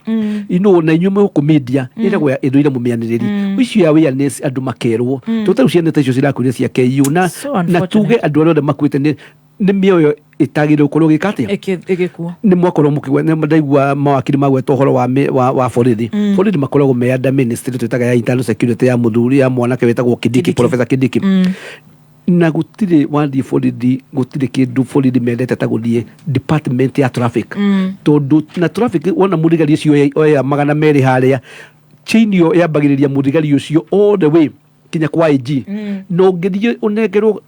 na inyuĩ mwĩ media ĩragwo ya ĩndũ ira mũmĩanĩrĩri icio ya awareness, andũ makerwo tondũ tarĩu ciana ta icio cirakuire cia KU na So na unfortunate. tuge andũ arĩa othe makuĩte nĩ mĩoyo Ĩtagĩrĩire gũkorwo ĩgĩka atĩa? Ĩgĩkuo. Nĩ mwakorwo mũkĩgwe nĩ ndaigua mawakiri magweta ũhoro wa borithi. Borithi makoragwo me under ministry twĩtaga ya internal security ya mũthuri ya mwanake wĩtagwo Kindiki, Professor Kindiki. Na gũtirĩ wathiĩ borithi, gũtirĩ kĩndũ borithi mendete ta gũthiĩ department ya traffic. Tondũ na traffic wona mũthigari ũcio oya 200 harĩa, chain ĩyo yambagĩrĩria mũthigari ũcio all the way kinya kwa IG. Na ũngĩthiĩ ũnengerwo,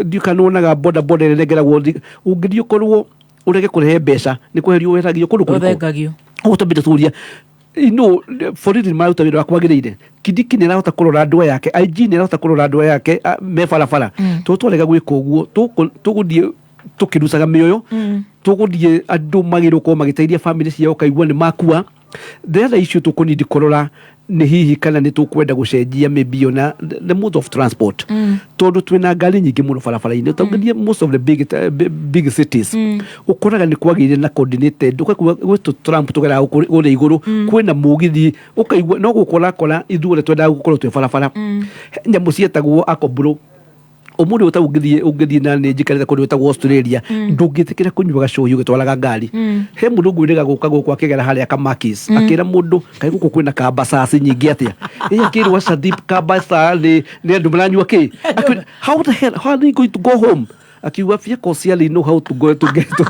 ndiũ kana wonaga boda boda ĩrĩa ĩnengeragwo, ũngĩthiĩ ũkorwo ũrege kũrehe mbeca nĩ kweherio weheragio kũndũ kũrĩkũ? Ũthengagio. Ũguo twambĩte tũria, borithi nĩ mararuta wĩra wa kwagĩrĩire? Kindiki nĩ arahota kũrora andũ aya ake? IG nĩ arahota kũrora andũ aya ake me barabara? Tondũ twarega gwĩka ũguo, tũgũthiĩ tũkĩrucaga mĩoyo. Tũgũthiĩ andũ magĩrĩirwo gũkorwo magĩteithia family ciao ũkaigua nĩ makua. The other issue tũkũnindi kũrora nĩ hihi kana nĩ tũkwenda gũcenjia maybe ona the mode of transport. Tondũ twĩna ngari nyingĩ mũno barabara-inĩ. Ũngĩthiĩ most of the big cities, ũkoraga nĩ kwagĩire na coordinated, ũkaigua gwĩ tũ tramp tũgeraga kũrĩa igũrũ. Kwĩna mũgithi ũkaigua no gũkũ ũrakora ithuothe twendaga gũkorwo twĩ barabara. Nyamũ cietagwo akobro ũmũthĩ ũta ũngĩthiĩ na nĩ njikarĩte kũndũ gwĩtagwo Australia. Ndũngĩtĩkĩra kũnyua gacohi ũgĩtwaraga ngari. He mũndũ ngwĩrĩga gũka gũkũ akĩgera harĩa Kamakis. Akĩra mũndũ kaĩ gũkũ kwĩna kambacaci nyingĩ atĩa? Ĩ akĩrwo aca kambaca nĩ andũ maranyua kĩ? Akĩra, how the hell, how are they going to go home? Akiuga vehicles here know how to go to get to,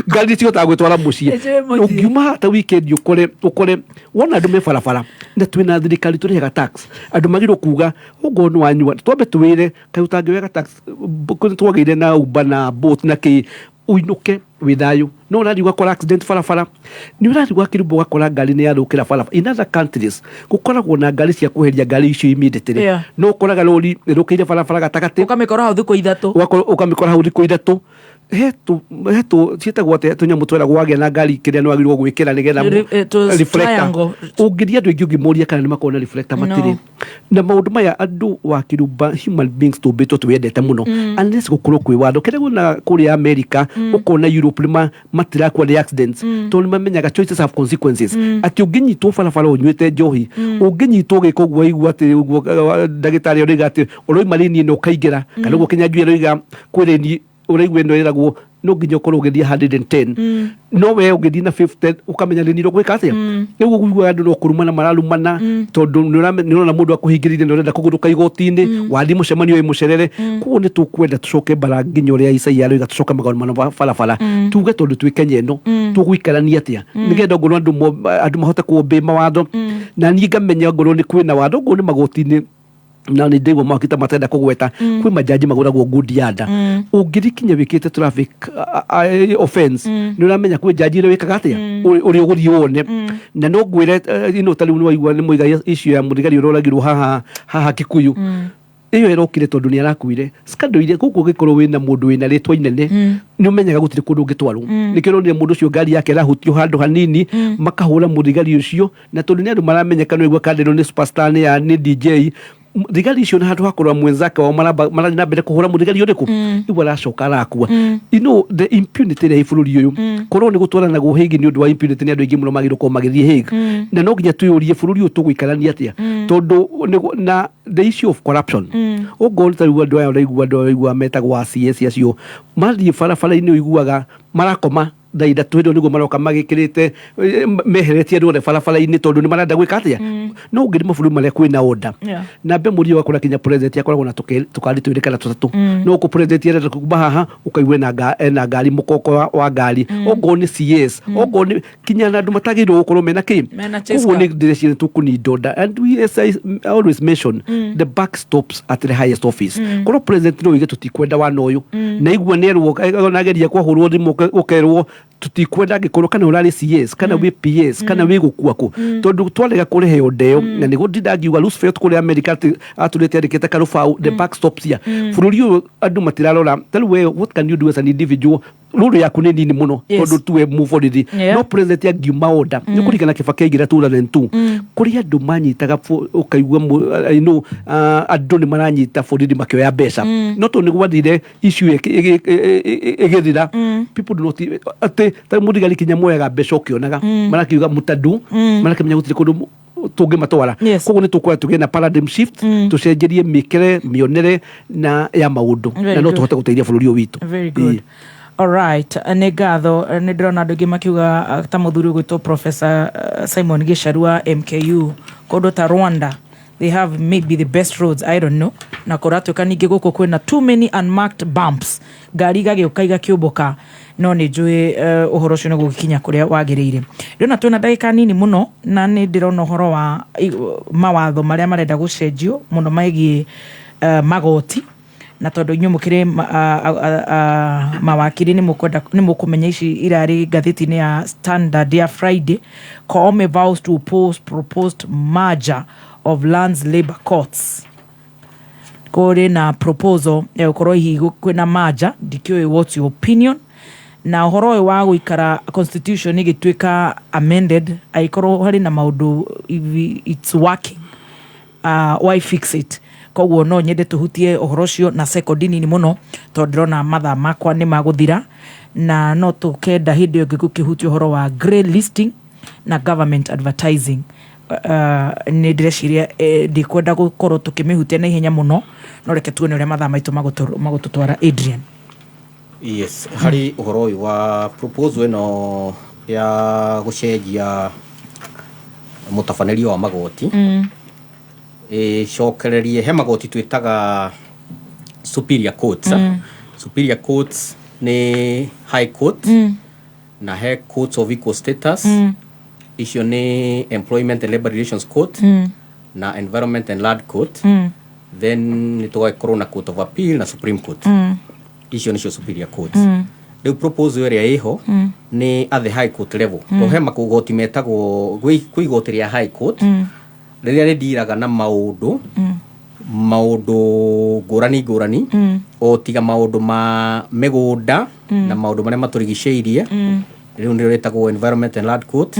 ngari cihotaga gwĩtwara mũciĩ. Ĩciĩ mũciĩ. Ũngiuma haha ta weekend ũkore wona andũ me barabara na twĩna thirikari tũrĩhaga tax, andũ magĩrĩirwo kuga ũguo nĩ wanyua twambe twĩre kaĩ ũtangĩoyaga tax twagĩire na Uber na Bolt na kĩ ũinũke wĩ thayũ. No ũrathiĩ ũgakora accident barabara, nĩ ũrathiĩ ũgakĩrumba ũgakora ngari nĩ yathũkĩra barabara. In other countries gũkoragwo na ngari cia kweheria ngari icio immediately. No ũkoraga rori ĩthũkĩire barabara gatagatĩ, ũkamĩkora hau thikũ 3. Ũkamĩkora hau thikũ 3. He tũ ciĩtagwo atĩa tũnyamũ tweragwo wagĩa na ngari kĩrĩa nĩ wagĩrĩirwo gwĩkĩra nĩgetha tũ reflector. Triangle. Ũngĩthiĩ andũ aingĩ ũngĩmoria kana nĩ makoragwo na reflector, No. matirĩ na maũndũ maya. Andũ wa kĩrumba, human beings tũmbĩtwo twĩyendete mũno. Unless gũkorwo kwĩ watho kĩrĩa wonaga kũrĩa America. Ũkona Europe nĩ matirakua nĩ accidents. Tondũ nĩ mamenyaga choices have consequences. Atĩ ũngĩnyitwo barabara ũnyuĩte njohi, ũngĩnyitwo ũgĩka ũguo, waigua atĩ ũguo ndagĩtarĩ aroiga atĩ ũroima lane ĩno ũkaingĩra, kana ũguo Kĩnyanjui aroiga kwĩ lane ũraigua ĩno ĩragwo no nginya ũkorwo ũgĩthiĩ 110. No we ũngĩthiĩ na 50 ũkamenya lane ĩrĩa ũgwĩka atĩa. Rĩu ũguo andũ no kũrumana mararumana. Tondũ nĩ ũrona mũndũ akũhingĩrĩirie na ũrenda kũgũrũka igoti-inĩ. Wathiĩ mũcemanio wĩ mũcerere. Koguo nĩ tũkwenda tũcoke mbara nginya ũrĩa Isaia aroiga, tũcoke magomano barabara. Tuge tondũ twĩ Kenya ĩno. Tũgũikarania atĩa nĩgetha ngorwo andũ mahote kũobey mawatho. Na niĩ ngamenya ngorwo nĩ kwĩna watho ngorwo nĩ magoti-inĩ, na nĩ ndaigua mawakita matenda kũgweta. Kwĩ majaji magũragwo good yard. Ũngĩthiĩ kinya wĩkĩte traffic offense, nĩ ũramenya kwĩ jaji ĩrĩa wĩkaga atĩa ũrĩa ũgũthiĩ wone. Na no ngwĩre ta rĩu nĩ waigua nĩ mũiga issue ya mũthigari ũrĩa ũragirwo haha haha Kikuyu. Ĩyo ĩrokire tondũ nĩ arakuire scandal iria gũkũ ũngĩkorwo wĩna mũndũ wĩna rĩtwa inene. Nĩ ũmenyaga gũtirĩ kũndũ ũngĩtwarwo. Nĩkĩo ũronire mũndũ ũcio ngari yake ĩrahutio handũ hanini. Makahũra mũthigari ũcio, na tondũ nĩ andũ maramenyeka, nĩ waigua kandĩro nĩ superstar, nĩ ya nĩ DJ. Thigari icio na handũ ha kũrora mwenzake wao marathiĩ na mbere kũhũra mũthigari ũrĩkũ. Rĩu aracoka arakua. The impunity ĩrĩa ĩ bũrũri ũyũ. Korwo nĩ gũtwaranagwo Hague nĩ ũndũ wa impunity, nĩ andũ aingĩ mũno magĩrĩirwo gũkorwo magĩthiĩ Hague. Na no nginya twĩyũrie bũrũri ũyũ tũgũikarania atĩa. Tondũ na the issue of corruption. Ũngorwo ta rĩu andũ aya ũraigua, andũ aya ũraigua metagwo a CS acio mathiĩ barabara-inĩ, ũiguaga marakoma thaa 3 hĩndĩ ĩyo nĩguo maroka magĩkĩrĩte meheretie andũ othe barabara-inĩ tondũ nĩ marenda gwĩka atĩa. No ũngĩthiĩ mabũrũri marĩa kwĩna order. Na mbe mũrio ũgakora kinya president akoragwo na tũkari twĩrĩ kana tũtatũ. No gũkũ president arenda kuma haha ũkaigua ena ngari mũkoko wa ngari. Ongorwo nĩ CS, ongorwo nĩ kinya na andũ matagĩrĩirwo gũkorwo mena kĩ. Mena chase Koguo car. nĩ ndĩreciria tũkũninda order, and we, as I always mention, the buck stops at the highest office. Korwo president no oige tũtikwenda wana ũyũ. Na igua nĩerwo onageria kwahũrwo thimũ ũkerwo tũtikwenda angĩkorwo kana ũrarĩ CS kana wĩ PS kana wĩ gũkua kũ. Tondũ twarega kũrehe order ĩyo. Na nĩguo ndinda ngiuga Roosevelt kũrĩa America atĩ atũrĩte andĩkĩte karũbaũ, the buck stops here. Bũrũri ũyũ andũ matirarora ta rĩu we, what can you do as an individual? Rũrũ yaku nĩ nini mũno. Tondũ tuwe mũborithi. No president angiuma order nĩ kũringana Kibaki aingĩra 2002. Kũrĩ andũ manyitaga ũkaigua andũ nĩ maranyita borithi makĩoya mbeca. No tondũ nĩ gwathire issue ĩgĩthira. People do not atĩ ta mũthigari kinya moyaga mbeca ũkĩonaga. Marakiuga mũtadu. Marakĩmenya gũtirĩ kũndũ tũngĩmatwara. Koguo nĩ tũkwenda tũgĩe na paradigm shift. Tũcenjerie mĩkĩre, mĩonere na ya maũndũ. Very Na no good. tũhote gũteithia bũrũri ũyũ witũ. Very good. Alright, nĩ ngatho. Nĩ ndĩrona andũ aingĩ makiuga ta mũthuri ũgwĩtwo Professor Simon Gĩcarua MKU, kũndũ ta Rwanda they have maybe the best roads, I don't know. Na kũratuĩka ningĩ gũkũ kwĩna too many unmarked bumps, ngari igagĩũka igakĩũmbũka, no nĩ njũĩ ũhoro ũcio nĩ gũgĩkinya kũrĩa wagĩrĩire. Ndĩrona twĩna ndagĩka nini mũno, na nĩ ndĩrona ũhoro wa mawatho marĩa marenda gũcenjio mũno megiĩ magoti, na tondũ inyuĩ mũkĩrĩ mawakiri, nĩ mũkwenda nĩ mũkũmenya ici irarĩ ngathĩti-inĩ ya Standard ya Friday. Koome vows to oppose proposed merger of lands labour courts. Kũrĩ na proposal ya gũkorwo hihi kwĩna merger. Ndikĩũĩ what's your opinion na ũhoro ũyũ wa gũikara constitution ĩgĩtuĩka amended, angĩkorwo harĩ na maũndũ it's working, why fix it? Koguo no nyende tũhutie ũhoro ũcio na sekondi nini mũno, tondũ ndĩrona mathaa makwa nĩ magũthira, na no tũkenda hĩndĩ ĩyo ĩngĩ gũkĩhutia ũhoro wa grey listing na government advertising. Nĩ ndĩreciria ndikwenda gũkorwo tũkĩmĩhutia na ihenya mũno, no reke tuone ũrĩa mathaa maitũ magũtũtwara. Adrian. Yes, harĩ ũhoro ũyũ wa proposal ĩno ya gũcenjia mũtabanĩrio wa magoti, ĩcokererie he magoti twĩtaga superior courts. Superior courts nĩ high court, na he courts of equal status. Icio nĩ Employment and Labor Relations Court na Environment and Land Court. Then nĩ tũgagĩkorwo na Court of Appeal na Supreme Court. Icio nĩcio superior courts. Rĩu proposal ĩrĩa ĩho nĩ at the high court level, to he magoti metagwo kwĩ igoti rĩa high court rĩrĩa rĩndiraga na maũndũ ngũrani ngũrani, o tiga maũndũ ma mĩgũnda na maũndũ marĩa matũrigicĩirie. Rĩu nĩrĩo rĩtagwo Environment and Land Court,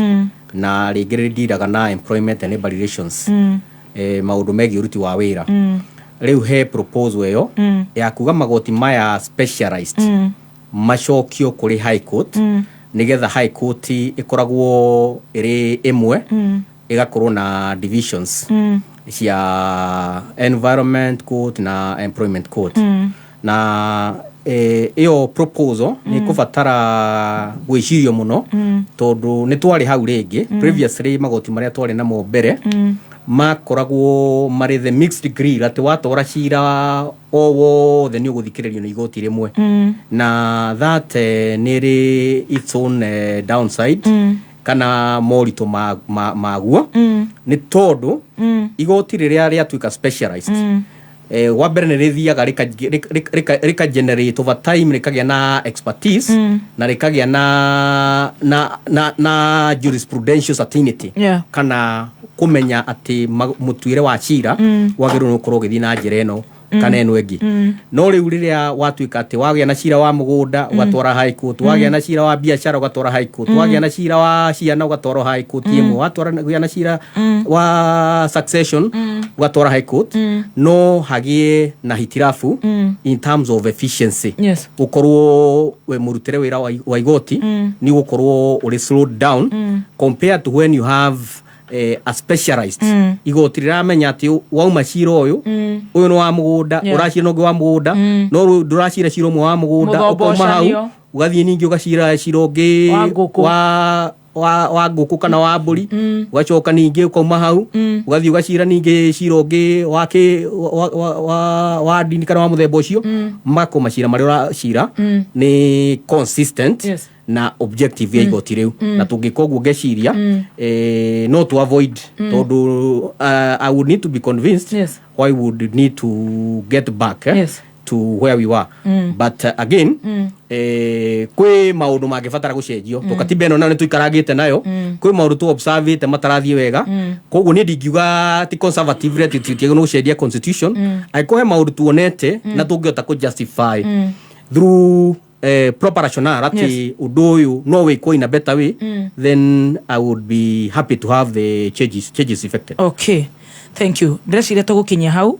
na rĩngĩ rĩndiraga na Employment and Labor Relations, maũndũ megiĩ ũruti wa wĩra. Rĩu he proposal ĩyo ya kuga magoti maya specialized macokio kũrĩ high court, nĩgetha high court ĩkoragwo ĩrĩ ĩmwe, ĩgakorwo na divisions cia Environment Court na Employment Court. Na ĩyo proposal nĩ ĩkũbatara gwĩcirio mũno, tondũ nĩ twarĩ hau rĩngĩ previously. Magoti marĩa twarĩ namo mbere makoragwo marĩ the mixed grill, atĩ watwara cira o wothe nĩ ũgũthikĩrĩrio nĩ igoti rĩmwe, na that nĩ ĩrĩ its own downside kana moritũ maguo, nĩ tondũ igoti rĩrĩa rĩatuĩka specialized, wa mbere nĩ rĩthiaga rĩka generate over time, rĩkagĩa na expertise na rĩkagĩa na jurisprudential certainty, kana kũmenya atĩ mũtuĩre wa cira wagĩrĩirwo nĩ gũkorwo ũgĩthiĩ na njĩra ĩno kana ĩno ĩngĩ. No rĩu rĩrĩa watuĩka atĩ wagĩa na cira wa mũgũnda ũgatwara high court, wagĩa na cira wa biacara ũgatwara high court, wagĩa na cira wa ciana ũgatwara high court ĩmwe, watwara gĩa na cira wa succession ũgatwara high court, no hagĩe na hitirabu in terms of efficiency. Gũkorwo we mũrutĩre wĩra wa igoti nĩ gũkorwo ũrĩ slowed down compared to when you have a specialized igoti rĩramenya atĩ wauma cira ũyũ, ũyũ nĩ wa mũgũnda, ũracira na ũngĩ wa mũgũnda, no rĩu ndũracira cira ũmwe wa mũgũnda Mũthomba ũkauma hau ũcanio. Ũgathiĩ ningĩ ũgacira cira ũngĩ Wa ngũkũ. wa ngũkũ kana wa mbũri, ũgacoka ningĩ ũkauma hau ũgathiĩ ũgacira ningĩ cira ũngĩ wa kĩ wa ndini kana wa mũthemba ũcio. Magakorwo macira marĩa ũracira nĩ consistent na objective ya igoti rĩu. Na tũngĩka ũguo, ngeciria no to avoid, tondũ I would need to be convinced why we would need to get back to where we were. But again, kwĩ maũndũ mangĩbatara gũcenjio, to katiba ĩno nayo nĩ tũikarangĩte nayo, kwĩ maũndũ tũ observĩte matarathiĩ wega. Koguo niĩ ndingiuga ti conservative atĩ tutiagĩrĩirwo nĩ gũcenjia constitution, angĩkorwo he maũndũ tuonete na tũngĩhota kũ justify through proper rationale atĩ ũndũ ũyũ no wĩkwo in a better way, then I would be happy to have the changes effected. Okay, thank you. Ndĩreciria tũgũkinyia hau.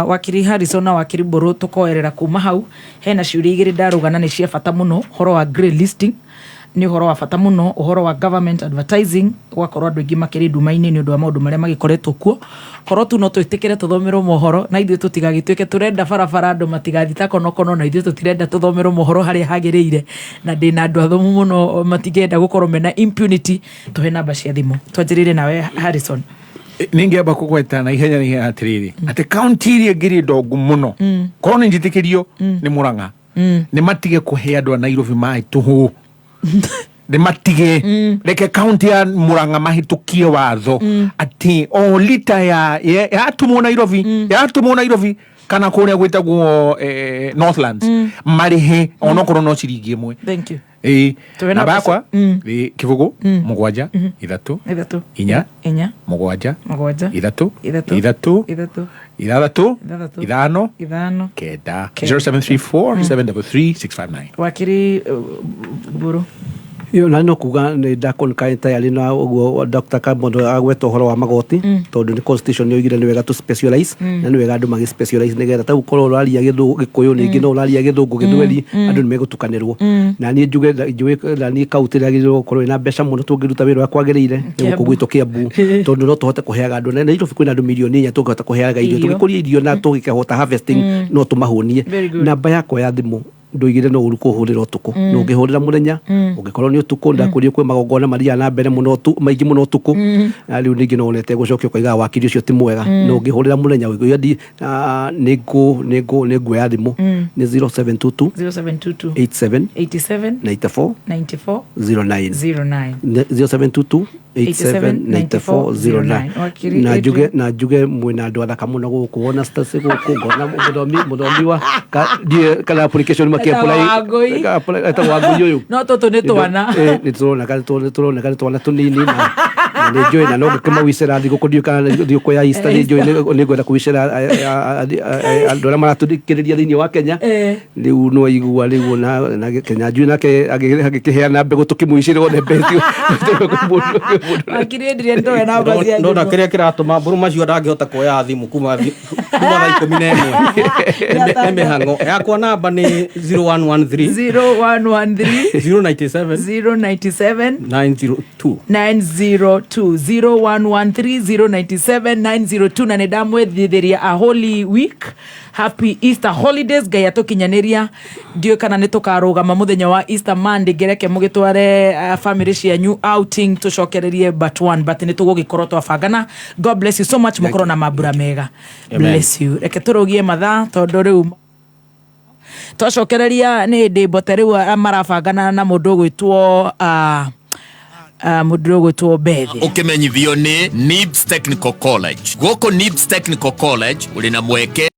Wakiri Harrison na wakiri Mbũrũ, tũkoerera kuma hau. Hena ciũria igĩrĩ ndarũgana nĩ cia bata mũno, ũhoro wa grey listing. Nĩ ũhoro wa bata mũno, ũhoro wa government advertising, gwakorwo andũ aingĩ makĩrĩ nduma-inĩ nĩ ũndũ wa maũndũ marĩa magĩkoretwo kuo. Korwo tu no twĩtĩkĩre tũthomerwo mohoro na ithuĩ tũtigagĩtuĩke tũrenda barabara andũ matigathiĩ ta konokono, na ithuĩ tũtirenda tũthomerwo mohoro harĩa hagĩrĩire, na ndĩna andũ athomu mũno matingĩenda gũkorwo mena impunity. Tũhe namba cia thimũ, twanjĩrĩrie nawe Harrison. Ningĩamba kũgweta na ihenya na ihenya atĩrĩrĩ, atĩ kaunti iria ĩngĩ ndongu mũno, korwo nĩ njĩtĩkĩrio nĩ Mũrang'a, nĩ matige kũhe andũ a Nairobi maĩ tũhũ, nĩ matige. Reke kaunti ya Mũrang'a mahĩtũkie watho atĩ o lita ya yatũmwo Nairobi, yatũmwo Nairobi kana kũrĩa gwĩtagwo Northlands, marĩhe onokorwo no ciringi 1. Thank you. Ĩĩ. Tũhe namba namba. Yakwa nĩ 0 7 3 3 4 4 7 7 3 3 3 3 6 6 5 5 9. 9. 0734 733 659. Wakiri Mburu. Iyo na no kuga nä ndakonka entirely na ũguo Dr. Kamondo agweta ũhoro wa magoti, tondũ nĩ constitution nĩ nĩ wega tũ specialize, na nĩ wega andũ magĩ specialize nĩgetha ta ũkorwo ũraria Gĩkũyũ, ningĩ no ũraria Gĩthũngũ, Gĩthweri, andũ nĩ megũtukanĩrwo. Na niĩ njuge njũĩ na niĩ kaunti ĩrĩa yagĩrĩirwo gũkorwo ĩna mbeca mũno tũngĩruta wĩra ũrĩa kwagĩrĩire nĩ gũkũ gwitũ Kiambu, tondũ no tũhote kũheaga andũ. Na Nairobi kwĩna andũ mirioni 4, tũngĩhota kũheaga irio, Irio. tũgĩkũria irio na tũgĩkĩhota harvesting, no tũmahũnie. Very good. Namba yakwa ya thimũ, ndoigire no ũru kũhũrĩra ũtukũ, no ũngĩhũrĩra mũthenya, ũngĩkorwo nĩ ũtukũ, ndakũrio kwĩ magongona mathiaga na mbere mũno maingĩ mũno ũtukũ, na rĩu ningĩ no wonete gũcokia ũkoigaga wakiri ũcio ti mwega. No ũngĩhũrĩra mũthenya ũngĩuga nĩ nguoya thimũ, nĩ 0722 0722 87 87 94 94 09. 09. 0722 87 94 09. Wakiri Na njuge Adrian. Na njuge mwĩna andũ athaka mũno gũkũ, wona Stacy gũkũ, ngona mũthomi wa ndiũĩ kana application Etagwo Wangũi. Etagwo Wangũi ũyũ. No tũtũ nĩ twana. Nĩ tũroneka nĩ twana tũnini, na nĩ njũĩ na no ngĩkĩmawicĩra thigũkũ, ndiũĩ kana thigũkũ ya Easter, nĩ njũĩ nĩ ngwenda kũwicĩra andũ arĩa maratũthikĩrĩria thĩinĩ wa Kenya. Rĩu no aigua rĩu na Kenya njui nake agĩkĩheana mbegũ tũkĩmũicĩra one mbegũ. Wakiri Adrian, tũhe namba cia Ndona thimũ. kĩrĩa kĩratũma Mbũrũ macio ndangĩhota kuoya thimũ kuma thaa 11 nĩ mĩhang'o yakwa. Namba nĩ 0113 0113 097 097 902. 902. 0113 097 902. Na nä ndamwethithĩria a holy week, happy Easter holidays. Ngai atũkinyanĩria, ndiũĩ kana nĩ tũkarũgama mũthenya wa Easter Monday, ngereke mũgĩtware family cianyu outing, tũcokererie but one, but nĩ tũgũgĩkorwo twabangana. God bless you so much, mũkorwo na mambura mega. Amen. Bless you. Reke tũrũgie mathaa tondũ rĩu twacokereria nä hä ndä mbote rä u marabangana na må ndå å gwä two må ndå å gwä two Bethi. Ũkĩmenyithio nĩ NIBS Technical College. Gũkũ NIBS Technical College ũrĩ na mweke.